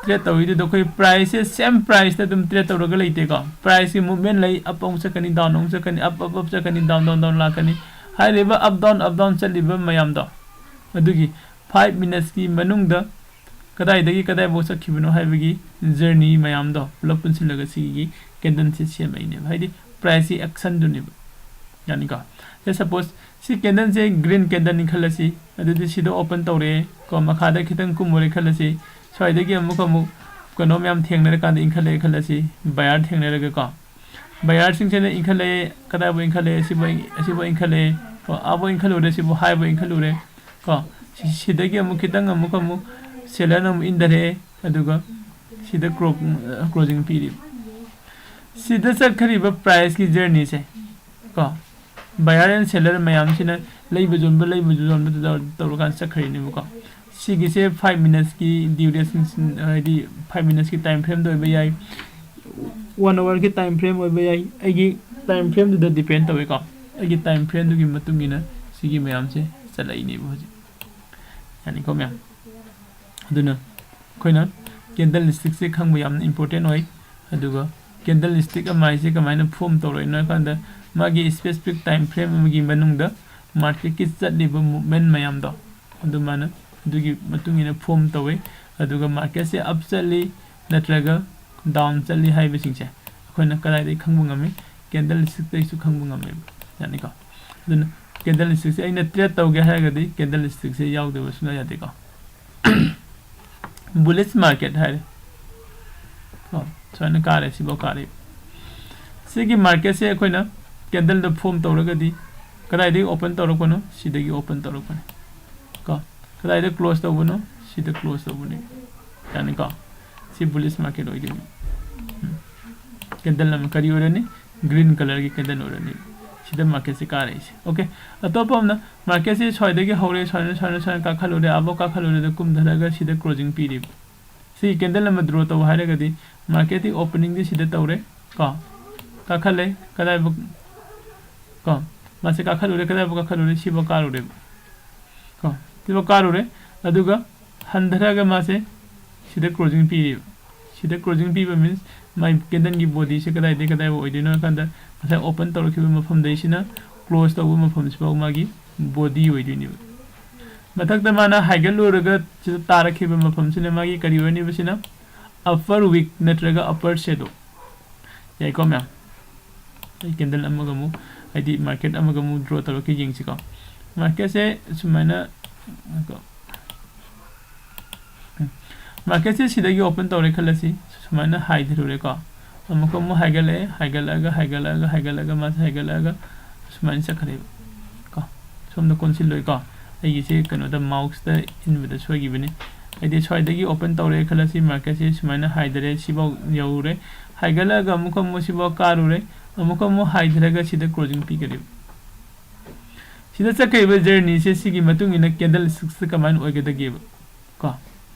trade ꯇꯧꯔꯤꯗꯨꯗ ꯑꯩꯈꯣꯏ price ꯁꯦ same price ꯇ ꯑꯗꯨꯝ trade ꯇꯧꯔꯒ ꯂꯩꯇꯦꯀꯣ꯫ Price ꯀꯤ movement ꯂꯩ, up ꯑꯃꯨꯛ ꯆꯠꯀꯅꯤ, down ꯑꯃꯨꯛ ꯆꯠꯀꯅꯤ, up, up, up ꯆꯠꯀꯅꯤ, down, down, down ꯂꯥꯛꯀꯅꯤ꯫ ꯍꯥꯏꯔꯤꯕ up, down, up, down ꯆꯠꯂꯤꯕ ꯃꯌꯥꯝꯗꯣ, ꯑꯗꯨꯒꯤ five minutes ꯀꯤ ꯃꯅꯨꯡꯗ ꯀꯗꯥꯏꯗꯒꯤ ꯀꯗꯥꯏꯐꯥꯎ ꯆꯠꯈꯤꯕꯅꯣ ꯍꯥꯏꯕꯒꯤ journey ꯃꯌꯥꯝꯗꯣ ꯄꯨꯂꯞ ꯄꯨꯟꯁꯤꯜꯂꯒ ꯁꯤꯒꯤ candle ꯁꯦ ꯁꯦꯝꯃꯛꯏꯅꯦꯕ, ꯍꯥꯏꯗꯤ price ꯀꯤ action ꯗꯨꯅꯦꯕ꯫ ꯌꯥꯅꯤꯀꯣ? Say suppose ꯁꯤ candle ꯁꯦ green candle ꯅꯤ ꯈꯜꯂꯁꯤ, ꯑꯗꯨꯗꯤ ꯁꯤꯗ open ꯇꯧꯔꯦ ꯀꯣ, ꯃꯈꯥꯗ ꯈꯤꯇꯪ ꯀꯨꯝꯃꯨꯔꯦ ꯈꯜꯂꯁꯤ, ꯁ꯭ꯋꯥꯏꯗꯒꯤ ꯑꯃꯨꯛ ꯑꯃꯨꯛ ꯀꯩꯅꯣ ꯃꯌꯥꯝ ꯊꯦꯡꯅꯔꯀꯥꯟꯗ ꯏꯟꯈꯠꯂꯛꯑꯦ ꯈꯜꯂꯁꯤ, buyer ꯊꯦꯡꯅꯔꯒ ꯀꯣ, buyer ꯁꯤꯡꯁꯤꯅ ꯏꯟꯈꯠꯂꯛꯑꯦ, ꯀꯗꯥꯏꯕꯨ ꯏꯟꯈꯠꯂꯛꯑꯦ? ꯁꯤꯕꯨ ꯏꯟ-, ꯑꯁꯤꯕꯨ ꯏꯟꯈꯠꯂꯛꯑꯦ ꯀꯣ, ꯑꯥꯕꯨ ꯏꯟꯈꯠꯂꯨꯔꯦ, ꯁꯤꯕꯨ high ꯕꯨ ꯏꯟꯈꯠꯂꯨꯔꯦ ꯀꯣ꯫ ꯁꯤ-, ꯁꯤꯗꯒꯤ ꯑꯃꯨꯛ ꯈꯤꯇꯪ ꯑꯃꯨꯛ ꯑꯃꯨꯛ seller ꯅ ꯑꯃꯨꯛ ꯏꯟꯊꯔꯛꯑꯦ, ꯑꯗꯨꯒ ꯁꯤꯗ clo-, closing ꯄꯤꯔꯤꯕ꯫ ꯁꯤꯗ ꯆꯠꯈ꯭ꯔꯤꯕ price ꯀꯤ journey ꯁꯦ ꯀꯣ, Buyer and seller ꯃꯌꯥꯝꯁꯤꯅ ꯂꯩꯕ ꯌꯣꯟꯕ, ꯂꯩꯕ ꯌꯣꯟꯕ ꯇꯧꯔ-, ꯇꯧꯔꯀꯥꯟꯗ ꯆꯠꯈ꯭ꯔꯤꯅꯦꯕꯀꯣ꯫ ꯁꯤꯒꯤꯁꯦ five minutes ꯀꯤ duration, ꯍꯥꯏꯗꯤ five minutes ꯀꯤ time frame ꯗ ꯑꯣꯏꯕ ꯌꯥꯏ, one hour ꯒꯤ time frame ꯑꯣꯏꯕ ꯌꯥꯏ꯫ ꯑꯩꯒꯤ time frame ꯗꯨꯗ depend ꯇꯧꯋꯦꯀꯣ꯫ ꯑꯩꯒꯤ time frame ꯗꯨꯒꯤ ꯃꯇꯨꯡ ꯏꯟꯅ ꯁꯤꯒꯤ ꯃꯌꯥꯝꯁꯦ ꯆꯠꯂꯛꯏꯅꯦꯕ ꯍꯧꯖꯤꯛ꯫ ꯌꯥꯅꯤꯀꯣ ꯃꯌꯥꯝ? ꯑꯗꯨꯅ ꯑꯩꯈꯣꯏꯅ candlestick ꯁꯦ ꯈꯪꯕ ꯌꯥꯝꯅ important ꯑꯣꯏ꯫ ꯑꯗꯨꯒ candlestick ꯑꯃ ꯍꯥꯏꯁꯦ ꯀꯃꯥꯏꯅ form ꯇꯧꯔꯛꯏꯅꯣ ꯍꯥꯏ ꯀꯥꯟꯗ, ꯃꯥꯒꯤ specific time frame ꯑꯃꯒꯤ ꯃꯅꯨꯡꯗ market ꯀꯤ ꯆꯠꯂꯤꯕ movement ꯃꯌꯥꯝꯗꯣ, ꯑꯗꯨꯃꯥꯏꯅ ꯑꯗꯨꯒꯤ ꯃꯇꯨꯡ ꯏꯟꯅ form ꯇꯧꯋꯤ꯫ ꯑꯗꯨꯒ market ꯁꯦ up ꯆꯠꯂꯤ ꯅꯠꯇ꯭ꯔꯒ down ꯆꯠꯂꯤ ꯍꯥꯏꯕꯁꯤꯡꯁꯦ ꯑꯩꯈꯣꯏꯅ ꯀꯗꯥꯏꯗꯒꯤ ꯈꯪꯕ ꯉꯝꯃꯤ? Candlestick ꯇꯒꯤꯁꯨ ꯈꯪꯕ ꯉꯝꯃꯦꯕ꯫ ꯌꯥꯅꯤꯀꯣ? ꯑꯗꯨꯅ candlestick ꯁꯦ ꯑꯩꯅ trade ꯇꯧꯒꯦ ꯍꯥꯏꯔꯒꯗꯤ candlestick ꯁꯦ ꯌꯥꯎꯗꯕ ꯁꯨꯡꯌꯥ ꯌꯥꯗꯦꯀꯣ꯫ Bullish market ꯍꯥꯏꯔꯦ꯫ ꯀꯣ, ꯁꯨꯃꯥꯏꯅ ꯀꯥꯔꯦ, ꯁꯤꯐꯥꯎ ꯀꯥꯔꯦ꯫ ꯁꯤꯒꯤ market ꯁꯦ ꯑꯩꯈꯣꯏꯅ candle ꯗ form ꯇꯧꯔꯒꯗꯤ ꯀꯗꯥꯏꯗꯒꯤ open ꯇꯧꯔꯛꯄꯅꯣ? ꯁꯤꯗꯒꯤ open ꯇꯧꯔꯛꯄꯅꯤ꯫ ꯀꯣ, ꯀꯗꯥꯏꯗ close ꯇꯧꯕꯅꯣ? ꯁꯤꯗ close ꯇꯧꯕꯅꯤ꯫ ꯌꯥꯅꯤꯀꯣ? ꯁꯤ bullish market ꯑꯣꯏꯗꯣꯏꯅꯤ꯫ ꯎꯝ꯫ Candle ꯑꯃ ꯀꯔꯤ ꯑꯣꯏꯔꯅꯤ? Green colour ꯒꯤ candle ꯑꯣꯏꯔꯅꯤ꯫ ꯁꯤꯗ market ꯁꯦ ꯀꯥꯔꯛꯏꯁꯦ꯫ Okay, ꯑꯇꯣꯞꯄ ꯑꯃꯅ market ꯁꯦ ꯁ꯭ꯋꯥꯏꯗꯒꯤ ꯍꯧꯔꯦ, ꯁ꯭ꯋꯥꯏꯅ, ꯁ꯭ꯋꯥꯏꯅ, ꯁ꯭ꯋꯥꯏꯅ ꯀꯥꯈꯠꯂꯨꯔꯦ, ꯑꯥꯕꯧ ꯀꯥꯈꯠꯂꯨꯔꯦ, ꯑꯗ ꯀꯨꯝꯊꯔꯒ ꯁꯤꯗ closing ꯄꯤꯔꯤꯕ꯫ ꯁꯤ candle ꯑꯃ draw ꯇꯧ ꯍꯥꯏꯔꯒꯗꯤ market ꯀꯤ opening ꯗꯤ ꯁꯤꯗ ꯇꯧꯔꯦ ꯀꯣ, ꯀꯥꯈꯠꯂꯦ, ꯀꯗꯥꯏꯕꯨꯛ ꯀꯣ, ꯃꯥꯁꯦ ꯀꯥꯈꯠꯂꯨꯔꯦ, ꯀꯗꯥꯏꯕꯨꯛ ꯀꯥꯈꯠꯂꯨꯔꯦ? ꯁꯤꯐꯥꯎ ꯀꯥꯔꯨꯔꯦꯕ ꯀꯣ, ꯁꯤꯐꯥꯎ ꯀꯥꯔꯨꯔꯦ꯫ ꯑꯗꯨꯒ ꯍꯟꯊꯔꯒ ꯃꯥꯁꯦ ꯁꯤꯗ closing ꯄꯤꯔꯤꯕ꯫ ꯁꯤꯗ closing ꯄꯤꯕ means ꯃꯥꯏ candle ꯒꯤ body ꯁꯦ ꯀꯗꯥꯏꯗꯒꯤ ꯀꯗꯥꯏꯐꯥꯎ ꯑꯣꯏꯗꯣꯏꯅꯣ ꯍꯥꯏ ꯀꯥꯟꯗ, ꯉꯁꯥꯏ open ꯇꯧꯔꯛꯈꯤꯕ ꯃꯐꯝꯗꯩꯁꯤꯅ close ꯇꯧꯕ ꯃꯐꯝꯁꯤꯐꯥꯎ ꯃꯥꯒꯤ body ꯑꯣꯏꯗꯣꯏꯅꯦꯕ꯫ ꯃꯊꯛꯇ ꯃꯥꯅ ꯍꯥꯏꯒꯠꯂꯨꯔꯒ ꯁꯤꯗ ꯇꯥꯔꯛꯈꯤꯕ ꯃꯐꯝꯁꯤꯅ ꯃꯥꯒꯤ ꯀꯔꯤ ꯑꯣꯏꯔꯅꯤꯕ? ꯁꯤꯅ upper wick ꯅꯠꯇ꯭ꯔꯒ upper shadow꯫ ꯌꯥꯏꯀꯣ ꯃꯌꯥꯝ? ꯑꯩ candle ꯑꯃꯒ ꯑꯃꯨꯛ, ꯍꯥꯏꯗꯤ market ꯑꯃꯒ ꯑꯃꯨꯛ draw ꯇꯧꯔꯛꯀꯦ ꯌꯦꯡꯁꯤꯀꯣ꯫ Market ꯁꯦ ꯁꯨꯃꯥꯏꯅ, ꯉꯥꯏꯈꯣ꯫ ꯎꯝ꯫ Market ꯁꯦ ꯁꯤꯗꯒꯤ open ꯇꯧꯔꯦ ꯈꯜꯂꯁꯤ, ꯁꯨꯃꯥꯏꯅ ꯍꯥꯏꯊꯔꯨꯔꯦꯀꯣ꯫ ꯑꯃꯨꯛꯀ ꯑꯃꯨꯛ ꯍꯥꯏꯒꯠꯂꯛꯑꯦ, ꯍꯥꯏꯒꯠꯂꯛꯑꯒ, ꯍꯥꯏꯒꯠꯂꯛꯑꯒ, ꯍꯥꯏꯒꯠꯂꯛꯑꯒ, ꯃꯥꯁꯦ ꯍꯥꯏꯒꯠꯂꯛꯑꯒ ꯁꯨꯃꯥꯏꯅ ꯆꯠꯈ꯭ꯔꯦꯕ ꯀꯣ꯫ ꯁꯣꯝꯗ ꯀꯣꯟꯁꯤꯜꯂꯣꯏꯀꯣ꯫ ꯑꯩꯒꯤꯁꯦ ꯀꯩꯅꯣꯗ mouse ꯇ ꯏꯟꯕꯗ ꯁꯣꯏꯈꯤꯕꯅꯤ꯫ ꯍꯥꯏꯗꯤ ꯁ꯭ꯋꯥꯏꯗꯒꯤ open ꯇꯧꯔꯦ ꯈꯜꯂꯁꯤ, market ꯁꯦ ꯁꯨꯃꯥꯏꯅ ꯍꯥꯏꯊꯔꯦ, ꯁꯤꯐꯥꯎ ꯌꯧꯔꯦ꯫ ꯍꯥꯏꯒꯠꯂꯛꯑꯒ ꯑꯃꯨꯛꯀ ꯑꯃꯨꯛ ꯁꯤꯐꯥꯎ ꯀꯥꯔꯨꯔꯦ꯫ ꯑꯃꯨꯛꯀ ꯑꯃꯨꯛ ꯍꯥꯏꯊꯔꯒ ꯁꯤꯗ closing ꯄꯤꯒꯅꯦꯕ꯫ ꯁꯤꯗ ꯆꯠꯈ꯭ꯔꯤꯕ ꯖꯔꯅꯤꯁꯦ ꯁꯤꯒꯤ ꯃꯇꯨꯡ ꯏꯟꯅ ꯀꯦꯟꯗꯜ ꯁꯤꯛꯁꯇ ꯀꯃꯥꯏꯅ ꯑꯣꯏꯒꯗꯒꯦꯕ? ꯀꯣ,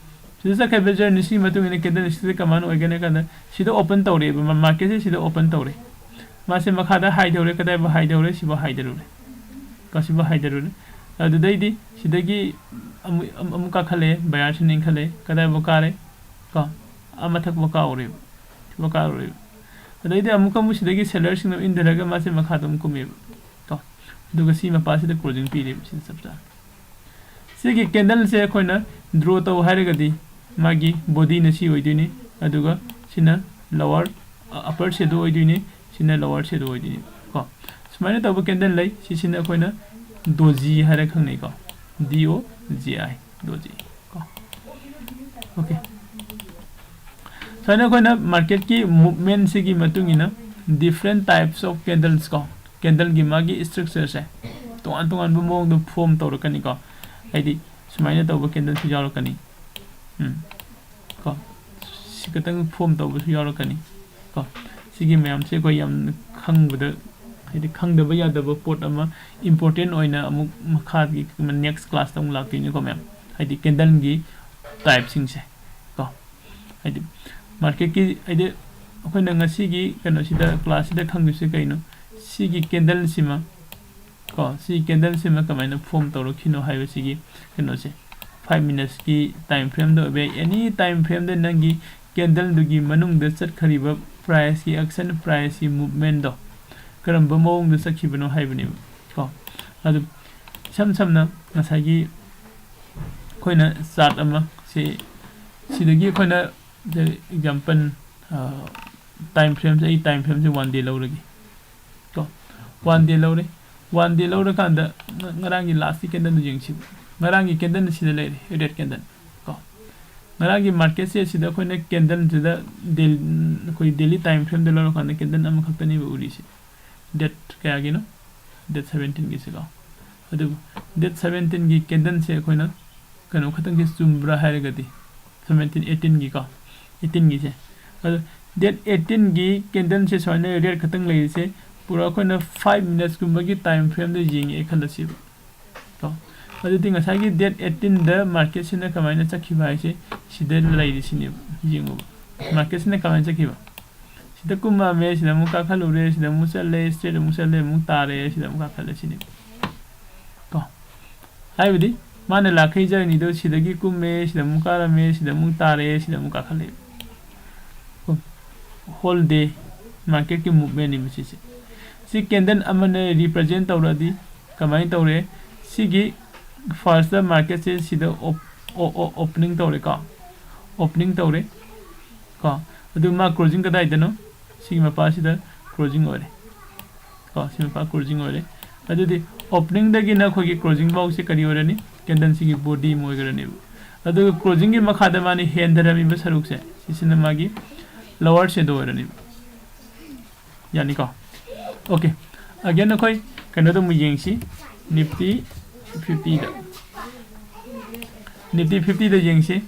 ꯁꯤꯗ ꯆꯠꯈ꯭ꯔꯤꯕ ꯖꯔꯅꯤ ꯁꯤꯒꯤ ꯃꯇꯨꯡ ꯏꯟꯅ ꯀꯦꯟꯗꯜ ꯁꯤꯛꯁꯇ ꯀꯃꯥꯏꯅ ꯑꯣꯏꯒꯅꯤ ꯍꯥꯏ ꯀꯥꯟꯗ, ꯁꯤꯗ ꯑꯣꯄꯟ ꯇꯧꯔꯛꯑꯦꯕ, ꯃꯥꯔꯀꯦꯠꯁꯦ ꯁꯤꯗ ꯑꯣꯄꯟ ꯇꯧꯔꯦ꯫ ꯃꯥꯁꯦ ꯃꯈꯥꯗ ꯍꯥꯏꯊꯧꯔꯦ꯫ ꯀꯗꯥꯏꯕꯨ ꯍꯥꯏꯊꯧꯔꯦ? ꯁꯤꯕꯨ ꯍꯥꯏꯊꯔꯨꯔꯦ꯫ ꯀꯣ, ꯁꯤꯕꯨ ꯍꯥꯏꯊꯔꯨꯔꯦ꯫ ꯑꯗꯨꯗꯩꯗꯤ ꯁꯤꯗꯒꯤ ꯑꯃꯨꯛ ꯑꯃꯨꯛ ꯀꯥꯈꯠꯂꯛꯑꯦ, ꯕꯌꯥꯔꯁꯤꯡ ꯏꯟꯈꯠꯂꯛꯑꯦ꯫ ꯀꯗꯥꯏꯕꯨ ꯀꯥꯔꯦ? ꯀꯣ, ꯑꯥ ꯃꯊꯛ ꯀꯥꯎꯔꯦꯕ꯫ ꯁꯤꯕꯨ ꯀꯥꯔꯨꯔꯦꯕ꯫ ꯑꯗꯩꯗꯤ ꯑꯃꯨꯛꯀ ꯑꯃꯨꯛ ꯁꯤꯗꯒꯤ ꯁꯦꯂꯔꯁꯤꯡꯅ ꯏꯟꯊꯔꯒ ꯃꯥꯁꯦ ꯃꯈꯥꯗ ꯑꯃꯨꯛ ꯀꯨꯝꯃꯦꯕ꯫ ꯀꯣ, ꯑꯗꯨꯒ ꯁꯤ ꯃꯄꯥꯁꯤꯗ ꯀ꯭ꯂꯣꯖꯤꯡ ꯄꯤꯔꯦꯕ, ꯁꯤꯗ ꯆꯞ ꯆꯥꯅ꯫ ꯁꯤꯒꯤ ꯀꯦꯟꯗꯜꯁꯦ ꯑꯩꯈꯣꯏꯅ ꯗ꯭ꯔꯣ ꯇꯧ ꯍꯥꯏꯔꯒꯗꯤ ꯃꯥꯒꯤ ꯕꯣꯗꯤꯅ ꯁꯤ ꯑꯣꯏꯗꯣꯏꯅꯤ, ꯑꯗꯨꯒ ꯁꯤꯅ ꯂꯋꯥꯔ, ꯑꯄꯔ ꯁꯦꯗꯣ ꯑꯣꯏꯗꯣꯏꯅꯤ, ꯁꯤꯅ ꯂꯋꯥꯔ ꯁꯦꯗꯣ ꯑꯣꯏꯗꯣꯏꯅꯤ꯫ ꯀꯣ, ꯁꯨꯃꯥꯏꯅ ꯇꯧꯕ ꯀꯦꯟꯗꯜ ꯂꯩ꯫ ꯁꯤꯁꯤꯅ ꯑꯩꯈꯣꯏꯅ ꯗꯣꯖꯤ ꯍꯥꯏꯔ ꯈꯪꯅꯩꯀꯣ, ꯗꯤ ꯑꯣ ꯖꯤ ꯑꯥꯏ, ꯗꯣꯖꯤ꯫ ꯀꯣ, ꯑꯣꯀꯦ꯫ ꯁꯨꯃꯥꯏꯅ ꯑꯩꯈꯣꯏꯅ ꯃꯥꯔꯀꯦꯠꯀꯤ ꯃꯨꯞꯃꯦꯟꯁꯤꯒꯤ ꯃꯇꯨꯡ ꯏꯟꯅ different types of candles ꯀꯣ, ꯀꯦꯟꯗꯜꯒꯤ ꯃꯥꯒꯤ ꯏꯁꯇ꯭ꯔꯛꯆꯔꯁꯦ ꯇꯣꯉꯥꯟ ꯇꯣꯉꯥꯟꯕ ꯃꯑꯣꯡꯗ ꯐꯣꯝ ꯇꯧꯔꯛꯀꯅꯤꯀꯣ꯫ ꯍꯥꯏꯗꯤ ꯁꯨꯃꯥꯏꯅ ꯇꯧꯕ ꯀꯦꯟꯗꯜꯁꯨ ꯌꯥꯎꯔꯛꯀꯅꯤ꯫ ꯎꯝ꯫ ꯀꯣ, ꯁꯤ ꯈꯛꯇꯪ ꯐꯣꯝ ꯇꯧꯕꯁꯨ ꯌꯥꯎꯔꯛꯀꯅꯤ꯫ ꯀꯣ, ꯁꯤꯒꯤ ꯃꯌꯥꯝꯁꯦ ꯑꯩꯈꯣꯏ ꯌꯥꯝ ꯈꯪꯕꯗ, ꯍꯥꯏꯗꯤ ꯈꯪꯗꯕ ꯌꯥꯗꯕ ꯄꯣꯠ ꯑꯃ, ꯏꯝꯄꯣꯔꯇꯦꯟ ꯑꯣꯏꯅ ꯑꯃꯨꯛ ꯃꯈꯥꯒꯤ ꯅꯦꯛꯁ ꯀ꯭ꯂꯥꯁꯇ ꯑꯃꯨꯛ ꯂꯥꯛꯇꯣꯏꯅꯤꯀꯣ ꯃꯌꯥꯝ, ꯍꯥꯏꯗꯤ ꯀꯦꯟꯗꯜꯒꯤ ꯇꯥꯏꯞꯁꯤꯡꯁꯦ꯫ ꯀꯣ, ꯍꯥꯏꯗꯤ ꯃꯥꯔꯀꯦꯠꯀꯤ, ꯍꯥꯏꯗꯤ ꯑꯩꯈꯣꯏꯅ ꯉꯁꯤꯒꯤ ꯀꯩꯅꯣꯁꯤꯗ, ꯀ꯭ꯂꯥꯁꯁꯤꯗ ꯈꯪꯗꯣꯏꯁꯦ ꯀꯩꯅꯣ? ꯁꯤꯒꯤ ꯀꯦꯟꯗꯜꯁꯤꯃ, ꯀꯣ, ꯁꯤ ꯀꯦꯟꯗꯜꯁꯤꯃ ꯀꯃꯥꯏꯅ ꯐꯣꯝ ꯇꯧꯔꯛꯈꯤꯅꯣ ꯍꯥꯏꯕꯁꯤꯒꯤ ꯀꯩꯅꯣꯁꯦ, ꯐꯥꯏꯚ ꯃꯤꯅꯠꯁꯀꯤ ꯇꯥꯏꯝ ꯐ꯭ꯔꯦꯝꯗ ꯑꯣꯏꯕ ꯌꯥꯏ, ꯑꯦꯅꯤ ꯇꯥꯏꯝ ꯐ꯭ꯔꯦꯝꯗ ꯅꯪꯒꯤ ꯀꯦꯟꯗꯜꯗꯨꯒꯤ ꯃꯅꯨꯡꯗ ꯆꯠꯈ꯭ꯔꯤꯕ ꯄ꯭ꯔꯥꯏꯁꯀꯤ, ꯑꯦꯛꯁꯟ ꯄ꯭ꯔꯥꯏꯁꯀꯤ ꯃꯨꯞꯃꯦꯟꯗꯣ ꯀꯔꯝꯕ ꯃꯑꯣꯡꯗ ꯆꯠꯈꯤꯕꯅꯣ ꯍꯥꯏꯕꯅꯦꯕ꯫ ꯀꯣ, ꯑꯗꯨ ꯏꯁꯝ ꯁꯝꯅ ꯉꯁꯥꯏꯒꯤ ꯑꯩꯈꯣꯏꯅ ꯆꯥꯔꯠ ꯑꯃ ꯁꯤ, ꯁꯤꯗꯒꯤ ꯑꯩꯈꯣꯏꯅ ꯑꯦꯛꯖꯥꯝꯄꯜ, ꯇꯥꯏꯝ ꯐ꯭ꯔꯦꯝꯁꯦ, ꯑꯩ ꯇꯥꯏꯝ ꯐ꯭ꯔꯦꯝꯁꯦ ꯋꯥꯟ ꯗꯦ ꯂꯧꯔꯒꯦ꯫ ꯀꯣ, ꯋꯥꯟ ꯗꯦ ꯂꯧꯔꯦ꯫ ꯋꯥꯟ ꯗꯦ ꯂꯧꯔꯀꯥꯟꯗ ꯉ-, ꯉꯔꯥꯡꯒꯤ ꯂꯥꯁꯀꯤ ꯀꯦꯟꯗꯜꯗꯨ ꯌꯦꯡꯁꯤ꯫ ꯉꯔꯥꯡꯒꯤ ꯀꯦꯟꯗꯜ ꯁꯤꯗ ꯂꯩꯔꯦ, ꯔꯦꯗ ꯀꯦꯟꯗꯜ꯫ ꯀꯣ, ꯉꯔꯥꯡꯒꯤ ꯃꯥꯔꯀꯦꯠꯁꯦ ꯁꯤꯗ ꯑꯩꯈꯣꯏꯅ ꯀꯦꯟꯗꯜꯁꯤꯗ ꯗꯦꯜ-, ꯑꯩꯈꯣꯏ ꯗꯦꯂꯤ ꯇꯥꯏꯝ ꯐ꯭ꯔꯦꯝꯗ ꯂꯧꯔꯀꯥꯟꯗ ꯀꯦꯟꯗꯜ ꯑꯃꯈꯛꯇꯅꯦꯕ ꯎꯔꯤꯁꯦ꯫ ꯗꯦꯠ ꯀꯌꯥꯒꯤꯅꯣ? ꯗꯦꯠ ꯁꯕꯦꯟꯇꯤꯟꯒꯤꯁꯦꯀꯣ꯫ ꯑꯗꯨꯕꯨ ꯗꯦꯠ ꯁꯕꯦꯟꯇꯤꯟꯒꯤ ꯀꯦꯟꯗꯜꯁꯦ ꯑꯩꯈꯣꯏꯅ ꯀꯩꯅꯣ ꯈꯛꯇꯪꯁꯦ ꯆꯨꯝꯕ꯭ꯔꯥ ꯍꯥꯏꯔꯒꯗꯤ, ꯁꯕꯦꯟꯇꯤꯟ, ꯑꯩꯠꯇꯤꯟꯒꯤꯀꯣ, ꯑꯩꯠꯇꯤꯟꯒꯤꯁꯦ꯫ ꯑꯗꯣ ꯗꯦꯠ ꯑꯩꯠꯇꯤꯟꯒꯤ ꯀꯦꯟꯗꯜꯁꯦ ꯁꯨꯃꯥꯏꯅ ꯔꯦꯗ ꯈꯛꯇꯪ ꯂꯩꯔꯤꯁꯦ, ꯄꯨꯔꯥ ꯑꯩꯈꯣꯏꯅ five minutes ꯀꯨꯝꯕꯒꯤ time frame ꯗ ꯌꯦꯡꯉꯦ ꯈꯜꯂꯁꯤꯕ꯫ ꯀꯣ, ꯑꯗꯨꯗꯤ ꯉꯁꯥꯏꯒꯤ date eighteen ꯗ market ꯁꯤꯅ ꯀꯃꯥꯏꯅ ꯆꯠꯈꯤꯕ ꯍꯥꯏꯁꯦ ꯁꯤꯗ ꯂꯩꯔꯤꯁꯤꯅꯦꯕ, ꯌꯦꯡꯉꯨꯕ꯫ Market ꯁꯤꯅ ꯀꯃꯥꯏꯅ ꯆꯠꯈꯤꯕ? ꯁꯤꯗ ꯀꯨꯝꯃꯛꯑꯝꯃꯦ, ꯁꯤꯗ ꯑꯃꯨꯛ ꯀꯥꯈꯠꯂꯨꯔꯦ, ꯁꯤꯗ ꯑꯃꯨꯛ ꯆꯠꯂꯦ, straight ꯑꯃꯨꯛ ꯆꯠꯂꯦ, ꯑꯃꯨꯛ ꯇꯥꯔꯦ, ꯁꯤꯗ ꯑꯃꯨꯛ ꯀꯥꯈꯠꯂꯦ ꯁꯤꯅꯦꯕ꯫ ꯀꯣ, ꯍꯥꯏꯕꯗꯤ ꯃꯥꯅ ꯂꯥꯛꯈꯩ journey ꯗꯣ ꯁꯤꯗꯒꯤ ꯀꯨꯝꯃꯦ, ꯁꯤꯗ ꯑꯃꯨꯛ ꯀꯥꯔꯝꯃꯦ, ꯁꯤꯗ ꯑꯃꯨꯛ ꯇꯥꯔꯦ, ꯁꯤꯗ ꯑꯃꯨꯛ ꯀꯥꯈꯠꯂꯦ꯫ ꯀꯣ, whole day market ꯀꯤ movement ꯅꯦꯕ ꯁꯤꯁꯦ꯫ ꯁꯤ candle ꯑꯃꯅ represent ꯇꯧꯔꯗꯤ ꯀꯃꯥꯏꯅ ꯇꯧꯔꯦ? ꯁꯤꯒꯤ first market ꯁꯦ ꯁꯤꯗ op-, o-, o-, opening ꯇꯧꯔꯦꯀꯣ, opening ꯇꯧꯔꯦ ꯀꯣ, ꯑꯗꯨ ꯃꯥ closing ꯀꯗꯥꯏꯗꯅꯣ? ꯁꯤꯒꯤ ꯃꯄꯥꯁꯤꯗ closing ꯑꯣꯏꯔꯦ ꯀꯣ, ꯁꯤ ꯃꯄꯥ closing ꯑꯣꯏꯔꯦ꯫ ꯑꯗꯨꯗꯤ opening ꯗꯒꯤꯅ ꯑꯩꯈꯣꯏꯒꯤ closing ꯐꯥꯎꯁꯦ ꯀꯔꯤ ꯑꯣꯏꯔꯅꯤ? Candle ꯁꯤꯒꯤ body ꯑꯃ ꯑꯣꯏꯈ꯭ꯔꯅꯦꯕ꯫ ꯑꯗꯨꯒ closing ꯒꯤ ꯃꯈꯥꯗ ꯃꯥꯅ ꯍꯦꯟꯊꯔꯝꯃꯤꯕ ꯁꯔꯨꯛꯁꯦ, ꯁꯤꯁꯤꯅ ꯃꯥꯒꯤ lower shadow ꯑꯣꯏꯔꯅꯤꯕ꯫ ꯌꯥꯅꯤꯀꯣ? Okay, again ꯑꯩꯈꯣꯏ ꯀꯩꯅꯣꯗ ꯑꯃꯨꯛ ꯌꯦꯡꯁꯤ, Nifty fifty ꯗ꯫ Nifty fifty ꯗ ꯌꯦꯡꯁꯤ꯫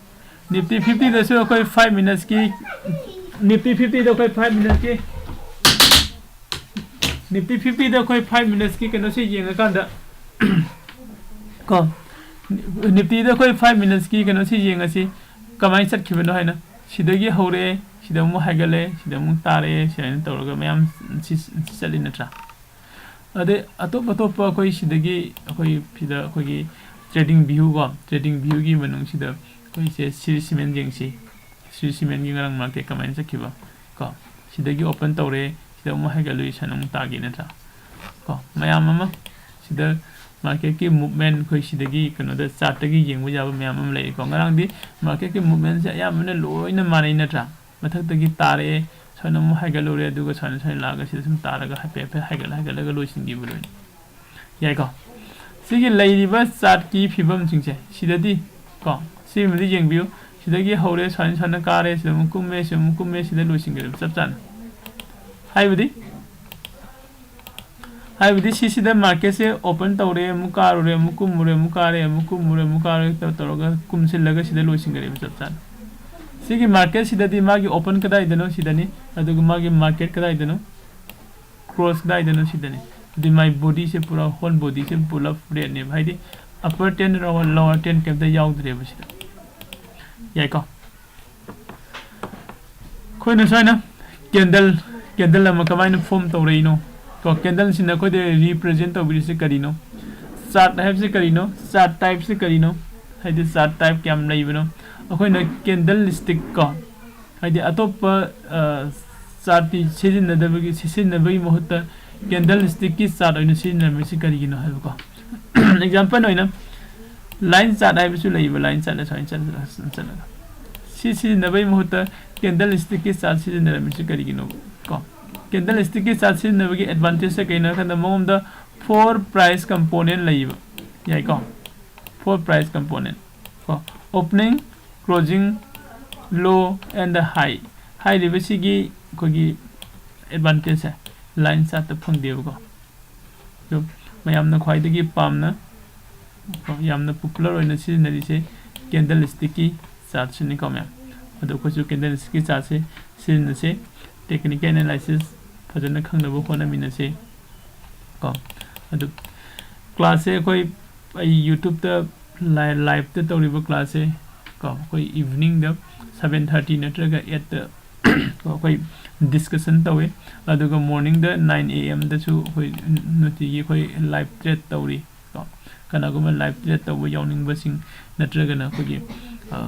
Nifty fifty ꯗꯁꯨ ꯑꯩꯈꯣꯏ five minutes ꯀꯤ, Nifty fifty ꯗ ꯑꯩꯈꯣꯏ five minutes ꯀꯤ, Nifty fifty ꯗ ꯑꯩꯈꯣꯏ five minutes ꯀꯤ ꯀꯩꯅꯣꯁꯤ ꯌꯦꯡꯉꯀꯥꯟꯗ, ꯀꯣ, Nifty ꯗ ꯑꯩꯈꯣꯏ five minutes ꯀꯤ ꯀꯩꯅꯣꯁꯤ ꯌꯦꯡꯉꯁꯤ, ꯀꯃꯥꯏꯅ ꯆꯠꯈꯤꯕꯅꯣ ꯍꯥꯏꯅ꯫ ꯁꯤꯗꯒꯤ ꯍꯧꯔꯛꯑꯦ, ꯁꯤꯗ ꯑꯃꯨꯛ ꯍꯥꯏꯒꯠꯂꯦ, ꯁꯤꯗ ꯑꯃꯨꯛ ꯇꯥꯔꯛꯑꯦ, ꯁꯨꯃꯥꯏꯅ ꯇꯧꯔꯒ ꯃꯌꯥꯝ ꯁꯤ, ꯁꯤ ꯆꯠꯂꯤ ꯅꯠꯇ꯭ꯔꯥ? ꯑꯗꯩ ꯑꯇꯣꯞ ꯑꯇꯣꯞꯄ ꯑꯩꯈꯣꯏ ꯁꯤꯗꯒꯤ, ꯑꯩꯈꯣꯏ ꯁꯤꯗ ꯑꯩꯈꯣꯏꯒꯤ trading view ꯀꯣ, trading view ꯒꯤ ꯃꯅꯨꯡꯁꯤꯗ ꯑꯩꯈꯣꯏꯁꯦ series movement ꯌꯦꯡꯁꯤ꯫ Series movement ꯀꯤ ꯉꯔꯥꯡ market ꯀꯃꯥꯏꯅ ꯆꯠꯈꯤꯕ ꯀꯣ, ꯁꯤꯗꯒꯤ open ꯇꯧꯔꯦ, ꯁꯤꯗ ꯑꯃꯨꯛ ꯍꯥꯏꯒꯠꯂꯨꯏ, ꯁꯨꯃꯥꯏꯅ ꯑꯃꯨꯛ ꯇꯥꯈꯤ ꯅꯠꯇ꯭ꯔꯥ? ꯀꯣ, ꯃꯌꯥꯝ ꯑꯃ ꯁꯤꯗ market ꯀꯤ movement ꯑꯩꯈꯣꯏ ꯁꯤꯗꯒꯤ ꯀꯩꯅꯣꯗ chart ꯇꯒꯤ ꯌꯦꯡꯕ ꯌꯥꯕ ꯃꯌꯥꯝ ꯑꯃ ꯂꯩꯔꯦꯀꯣ꯫ ꯉꯔꯥꯡꯗꯤ market ꯀꯤ movement ꯁꯦ ꯑꯌꯥꯝꯕꯅ ꯂꯣꯏꯅ ꯃꯥꯟꯅꯩ ꯅꯠꯇ꯭ꯔꯥ? ꯃꯊꯛꯇꯒꯤ ꯇꯥꯔꯛꯑꯦ, ꯁꯨꯃꯥꯏꯅ ꯑꯃꯨꯛ ꯍꯥꯏꯒꯠꯂꯨꯔꯦ, ꯑꯗꯨꯒ ꯁꯨꯃꯥꯏꯅ, ꯁꯨꯃꯥꯏꯅ ꯂꯥꯛꯑꯒ ꯁꯤꯗ ꯁꯨꯝ ꯇꯥꯔꯒ ꯍꯥꯏꯐꯦꯠ ꯍꯥꯏꯐꯦꯠ ꯍꯥꯏꯒꯠꯂ ꯍꯥꯏꯒꯠꯂꯒ ꯂꯣꯏꯁꯤꯟꯈꯤꯕ ꯂꯣꯏꯅ꯫ ꯌꯥꯏꯀꯣ? ꯁꯤꯒꯤ ꯂꯩꯔꯤꯕ chart ꯀꯤ ꯐꯤꯕꯝꯁꯤꯡꯁꯦ ꯁꯤꯗꯗꯤ ꯀꯣ, ꯁꯤꯃꯗꯤ ꯌꯦꯡꯕꯤꯌꯨ꯫ ꯁꯤꯗꯒꯤ ꯍꯧꯔꯦ, ꯁꯨꯃꯥꯏꯅ, ꯁꯨꯃꯥꯏꯅ ꯀꯥꯔꯦ, ꯁꯤꯗ ꯑꯃꯨꯛ ꯀꯨꯝꯃꯦ, ꯁꯤꯗ ꯑꯃꯨꯛ ꯀꯨꯝꯃꯦ, ꯁꯤꯗ ꯂꯣꯏꯁꯤꯟꯈ꯭ꯔꯦꯕ ꯆꯞ ꯆꯥꯅ꯫ ꯍꯥꯏꯕꯗꯤ, ꯍꯥꯏꯕꯗꯤ ꯁꯤꯁꯤꯗ market ꯁꯦ open ꯇꯧꯔꯦ, ꯑꯃꯨꯛ ꯀꯥꯔꯨꯔꯦ, ꯑꯃꯨꯛ ꯀꯨꯝꯃꯨꯔꯦ, ꯑꯃꯨꯛ ꯀꯥꯔꯦ, ꯑꯃꯨꯛ ꯀꯨꯝꯃꯨꯔꯦ, ꯑꯃꯨꯛ ꯀꯥꯔꯦ ꯇꯧ-, ꯇꯧꯔꯒ ꯀꯨꯝꯁꯤꯜꯂꯒ ꯁꯤꯗ ꯂꯣꯏꯁꯤꯟꯈ꯭ꯔꯦꯕ ꯆꯞ ꯆꯥꯅ꯫ ꯁꯤꯒꯤ market ꯁꯤꯗꯗꯤ ꯃꯥꯒꯤ open ꯀꯗꯥꯏꯗꯅꯣ? ꯁꯤꯗꯅꯤ꯫ ꯑꯗꯨꯒ ꯃꯥꯒꯤ market ꯀꯗꯥꯏꯗꯅꯣ? ꯀ꯭ꯔꯣꯁ ꯀꯗꯥꯏꯗꯅꯣ? ꯁꯤꯗꯅꯤ꯫ ꯑꯗꯨꯗꯤ ꯃꯥꯏ ꯕꯣꯗꯤꯁꯦ ꯄꯨꯔꯥ, ꯍꯣꯜ ꯕꯣꯗꯤꯁꯦ ꯄꯨꯂꯞ ꯔꯦꯗꯅꯦꯕ, ꯍꯥꯏꯗꯤ ꯑꯄꯔ ꯇꯦꯟ, ꯂꯣꯋꯔ ꯇꯦꯟ ꯀꯩꯝꯇ ꯌꯥꯎꯗ꯭ꯔꯦꯕ ꯁꯤꯗ꯫ ꯌꯥꯏꯀꯣ? ꯑꯩꯈꯣꯏꯅ ꯁꯨꯃꯥꯏꯅ ꯀꯦꯟꯗꯜ, ꯀꯦꯟꯗꯜ ꯑꯃ ꯀꯃꯥꯏꯅ ꯐꯣꯝ ꯇꯧꯔꯛꯏꯅꯣ? ꯀꯣ, ꯀꯦꯟꯗꯜꯁꯤꯅ ꯑꯩꯈꯣꯏꯗ ꯔꯤꯄ꯭ꯔꯖꯦꯟ ꯇꯧꯕꯤꯔꯤꯁꯤ ꯀꯔꯤꯅꯣ? ꯆꯥꯔꯠ ꯍꯥꯏꯕꯁꯤ ꯀꯔꯤꯅꯣ? ꯆꯥꯔꯠ ꯇꯥꯏꯞꯁꯤ ꯀꯔꯤꯅꯣ? ꯍꯥꯏꯗꯤ ꯆꯥꯔꯠ ꯇꯥꯏꯞ ꯀꯌꯥꯝ ꯂꯩꯕꯅꯣ? ꯑꯩꯈꯣꯏꯅ ꯀꯦꯟꯗꯜ ꯁ꯭ꯇꯤꯛ ꯀꯣ, ꯍꯥꯏꯗꯤ ꯑꯇꯣꯞꯄ, ꯑ, ꯆꯥꯔꯠꯇꯤ ꯁꯤꯖꯤꯟꯅꯗꯕꯒꯤ, ꯁꯤꯖꯤꯟꯅꯕꯒꯤ ꯃꯍꯨꯠꯇ ꯀꯦꯟꯗꯜ ꯁ꯭ꯇꯤꯛꯀꯤ ꯆꯥꯔꯠ ꯑꯣꯏꯅ ꯁꯤꯖꯤꯟꯅꯔꯝꯃꯤꯁꯤ ꯀꯔꯤꯒꯤꯅꯣ ꯍꯥꯏꯕꯀꯣ꯫ ꯑꯦꯛꯖꯥꯝꯄꯜ ꯑꯣꯏꯅ ꯂꯥꯏꯟ ꯆꯥꯔꯠ ꯍꯥꯏꯕꯁꯨ ꯂꯩꯕ, ꯂꯥꯏꯟ ꯆꯥꯔꯠꯅ ꯁꯨꯃꯥꯏꯅ ꯆꯠꯂꯒ, ꯆꯠꯂꯒ꯫ ꯁꯤ ꯁꯤꯖꯤꯟꯅꯕꯒꯤ ꯃꯍꯨꯠꯇ ꯀꯦꯟꯗꯜ ꯁ꯭ꯇꯤꯛꯀꯤ ꯆꯥꯔꯠ ꯁꯤꯖꯤꯟꯅꯔꯝꯃꯤꯁꯤ ꯀꯔꯤꯒꯤꯅꯣ ꯀꯣ? ꯀꯦꯟꯗꯜ ꯁ꯭ꯇꯤꯛꯀꯤ ꯆꯥꯔꯠ ꯁꯤꯖꯤꯟꯅꯕꯒꯤ ꯑꯦꯗꯚꯥꯟꯇꯦꯖꯁꯦ ꯀꯩꯅꯣ ꯍꯥꯏ ꯀꯥꯟꯗ ꯃꯉꯣꯟꯗ ꯐꯣꯔ ꯄ꯭ꯔꯥꯏꯁ ꯀꯝꯄꯣꯅꯦꯟ ꯂꯩꯌꯦꯕ꯫ ꯌꯥꯏꯀꯣ? ꯐꯣꯔ ꯄ꯭ꯔꯥꯏꯁ ꯀꯝꯄꯣꯅꯦꯟ ꯀꯣ, opening, closing, low and high ꯍꯥꯏꯔꯤꯕꯁꯤꯒꯤ ꯑꯩꯈꯣꯏꯒꯤ ꯑꯦꯗꯚꯥꯟꯇꯦꯖꯁꯦ ꯂꯥꯏꯟ ꯆꯥꯔꯠꯇ ꯐꯪꯗꯦꯕꯀꯣ꯫ ꯑꯗꯨ ꯃꯌꯥꯝꯅ ꯈ꯭ꯋꯥꯏꯗꯒꯤ ꯄꯥꯝꯅ, ꯌꯥꯝꯅ ꯄꯣꯄꯨꯂꯔ ꯑꯣꯏꯅ ꯁꯤꯖꯤꯟꯅꯔꯤꯁꯦ ꯀꯦꯟꯗꯜ ꯁ꯭ꯇꯤꯛꯀꯤ ꯆꯥꯔꯠꯁꯤꯅꯤꯀꯣ ꯃꯌꯥꯝ꯫ ꯑꯗꯣ ꯑꯩꯈꯣꯏꯁꯨ ꯀꯦꯟꯗꯜ ꯁ꯭ꯇꯤꯛꯀꯤ ꯆꯥꯔꯠꯁꯦ ꯁꯤꯖꯤꯟꯅꯁꯦ, ꯇꯦꯛꯅꯤꯀꯦꯜ ꯑꯦꯅꯥꯂꯥꯏꯁꯤꯁ ꯐꯖꯅ ꯈꯪꯅꯕ ꯍꯣꯠꯅꯃꯤꯟꯅꯁꯦ ꯀꯣ꯫ ꯑꯗꯨ ꯀ꯭ꯂꯥꯁꯁꯦ ꯑꯩꯈꯣꯏ, ꯑꯩ ꯌꯨꯇ꯭ꯌꯨꯕꯇ ꯂꯥꯏ-, ꯂꯥꯏꯞꯇ ꯇꯧꯔꯤꯕ ꯀ꯭ꯂꯥꯁꯁꯦ ꯀꯣ, ꯑꯩꯈꯣꯏ ꯏꯚꯤꯅꯤꯡꯗ ꯁꯚꯦꯟ ꯊꯥꯔꯇꯤ ꯅꯠꯇ꯭ꯔꯒ ꯑꯩꯠꯇ ꯀꯣ, ꯑꯩꯈꯣꯏ ꯗꯤꯁꯀꯁꯟ ꯇꯧꯋꯦ꯫ ꯑꯗꯨꯒ ꯃꯣꯔꯅꯤꯡꯗ ꯅꯥꯏꯟ ꯑꯦ ꯑꯦꯝꯗꯁꯨ ꯑꯩꯈꯣꯏ ꯅꯨꯡꯇꯤꯒꯤ ꯑꯩꯈꯣꯏ ꯂꯥꯏꯞ ꯇ꯭ꯔꯦꯠ ꯇꯧꯔꯤ ꯀꯣ꯫ ꯀꯅꯥꯒꯨꯝꯕ ꯂꯥꯏꯞ ꯇ꯭ꯔꯦꯠ ꯇꯧꯕ ꯌꯥꯎꯅꯤꯡꯕꯁꯤꯡ ꯅꯠꯇ꯭ꯔꯒꯅ ꯑꯩꯈꯣꯏꯒꯤ, ꯑ,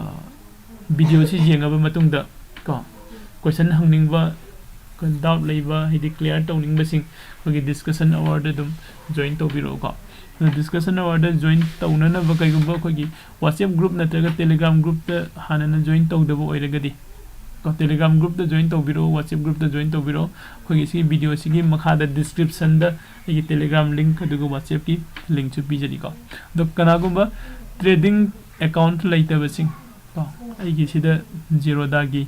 ꯚꯤꯗꯤꯑꯣꯁꯤ ꯌꯦꯡꯉꯕ ꯃꯇꯨꯡꯗ ꯀꯣ, ꯀꯣꯏꯁꯟ ꯍꯪꯅꯤꯡꯕ, ꯗꯥꯎꯠ ꯂꯩꯕ, ꯍꯥꯏꯗꯤ ꯀ꯭ꯂꯤꯌꯥꯔ ꯇꯧꯅꯤꯡꯕꯁꯤꯡ ꯑꯩꯈꯣꯏꯒꯤ ꯗꯤꯁꯀꯁꯟ ꯑꯋꯥꯔꯗ ꯑꯗꯨꯝ ꯖꯣꯏꯟ ꯇꯧꯕꯤꯔꯛꯎꯀꯣ꯫ ꯑꯗꯨ ꯗꯤꯁꯀꯁꯟ ꯑꯋꯥꯔꯗ ꯖꯣꯏꯟ ꯇꯧꯅꯅꯕ ꯀꯩꯒꯨꯝꯕ ꯑꯩꯈꯣꯏꯒꯤ WhatsApp ꯒ꯭ꯔꯨꯞ ꯅꯠꯇ꯭ꯔꯒ Telegram ꯒ꯭ꯔꯨꯞꯇ ꯍꯥꯟꯅꯅ ꯖꯣꯏꯟ ꯇꯧꯗꯕ ꯑꯣꯏꯔꯒꯗꯤ ꯀꯣ, Telegram ꯒ꯭ꯔꯨꯞꯇ ꯖꯣꯏꯟ ꯇꯧꯕꯤꯔꯛꯎ, WhatsApp ꯒ꯭ꯔꯨꯞꯇ ꯖꯣꯏꯟ ꯇꯧꯕꯤꯔꯛꯎ꯫ ꯑꯩꯈꯣꯏꯒꯤ ꯁꯤꯒꯤ ꯚꯤꯗꯤꯑꯣꯁꯤꯒꯤ ꯃꯈꯥꯗ ꯗꯤꯁꯀ꯭ꯔꯤꯞꯁꯟꯗ ꯑꯩꯒꯤ Telegram ꯂꯤꯡꯛ ꯑꯗꯨꯒ WhatsApp ꯀꯤ ꯂꯤꯡꯛꯁꯨ ꯄꯤꯖꯔꯤꯀꯣ꯫ ꯑꯗꯣ ꯀꯅꯥꯒꯨꯝꯕ ꯇ꯭ꯔꯦꯗꯤꯡ ꯑꯦꯀꯥꯎꯟꯠ ꯂꯩꯇꯕꯁꯤꯡ ꯀꯣ, ꯑꯩꯒꯤ ꯁꯤꯗ ꯖꯤꯔꯣꯗꯥꯒꯤ,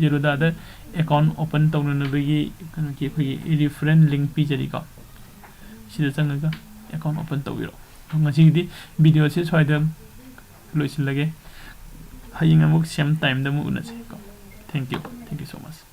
ꯖꯤꯔꯣꯗꯥꯗ ꯑꯦꯀꯥꯎꯟꯠ ꯑꯣꯄꯟ ꯇꯧꯅꯅꯕꯒꯤ ꯀꯩꯅꯣꯒꯤ ꯑꯩꯈꯣꯏꯒꯤ ꯔꯤꯐꯔꯦꯟ ꯂꯤꯡꯛ ꯄꯤꯖꯔꯤꯀꯣ꯫ ꯁꯤꯗ ꯆꯪꯉꯒ ꯑꯦꯀꯥꯎꯟꯠ ꯑꯣꯄꯟ ꯇꯧꯕꯤꯔꯣ꯫ ꯉꯁꯤꯒꯤꯗꯤ ꯚꯤꯗꯤꯑꯣꯁꯦ ꯁ꯭ꯋꯥꯏꯗ ꯂꯣꯏꯁꯤꯜꯂꯒꯦ꯫ ꯍꯌꯦꯡ ꯑꯃꯨꯛ ꯁꯦꯝ ꯇꯥꯏꯝꯗ ꯑꯃꯨꯛ ꯎꯅꯁꯦ ꯀꯣ꯫ Thank you, thank you so much꯫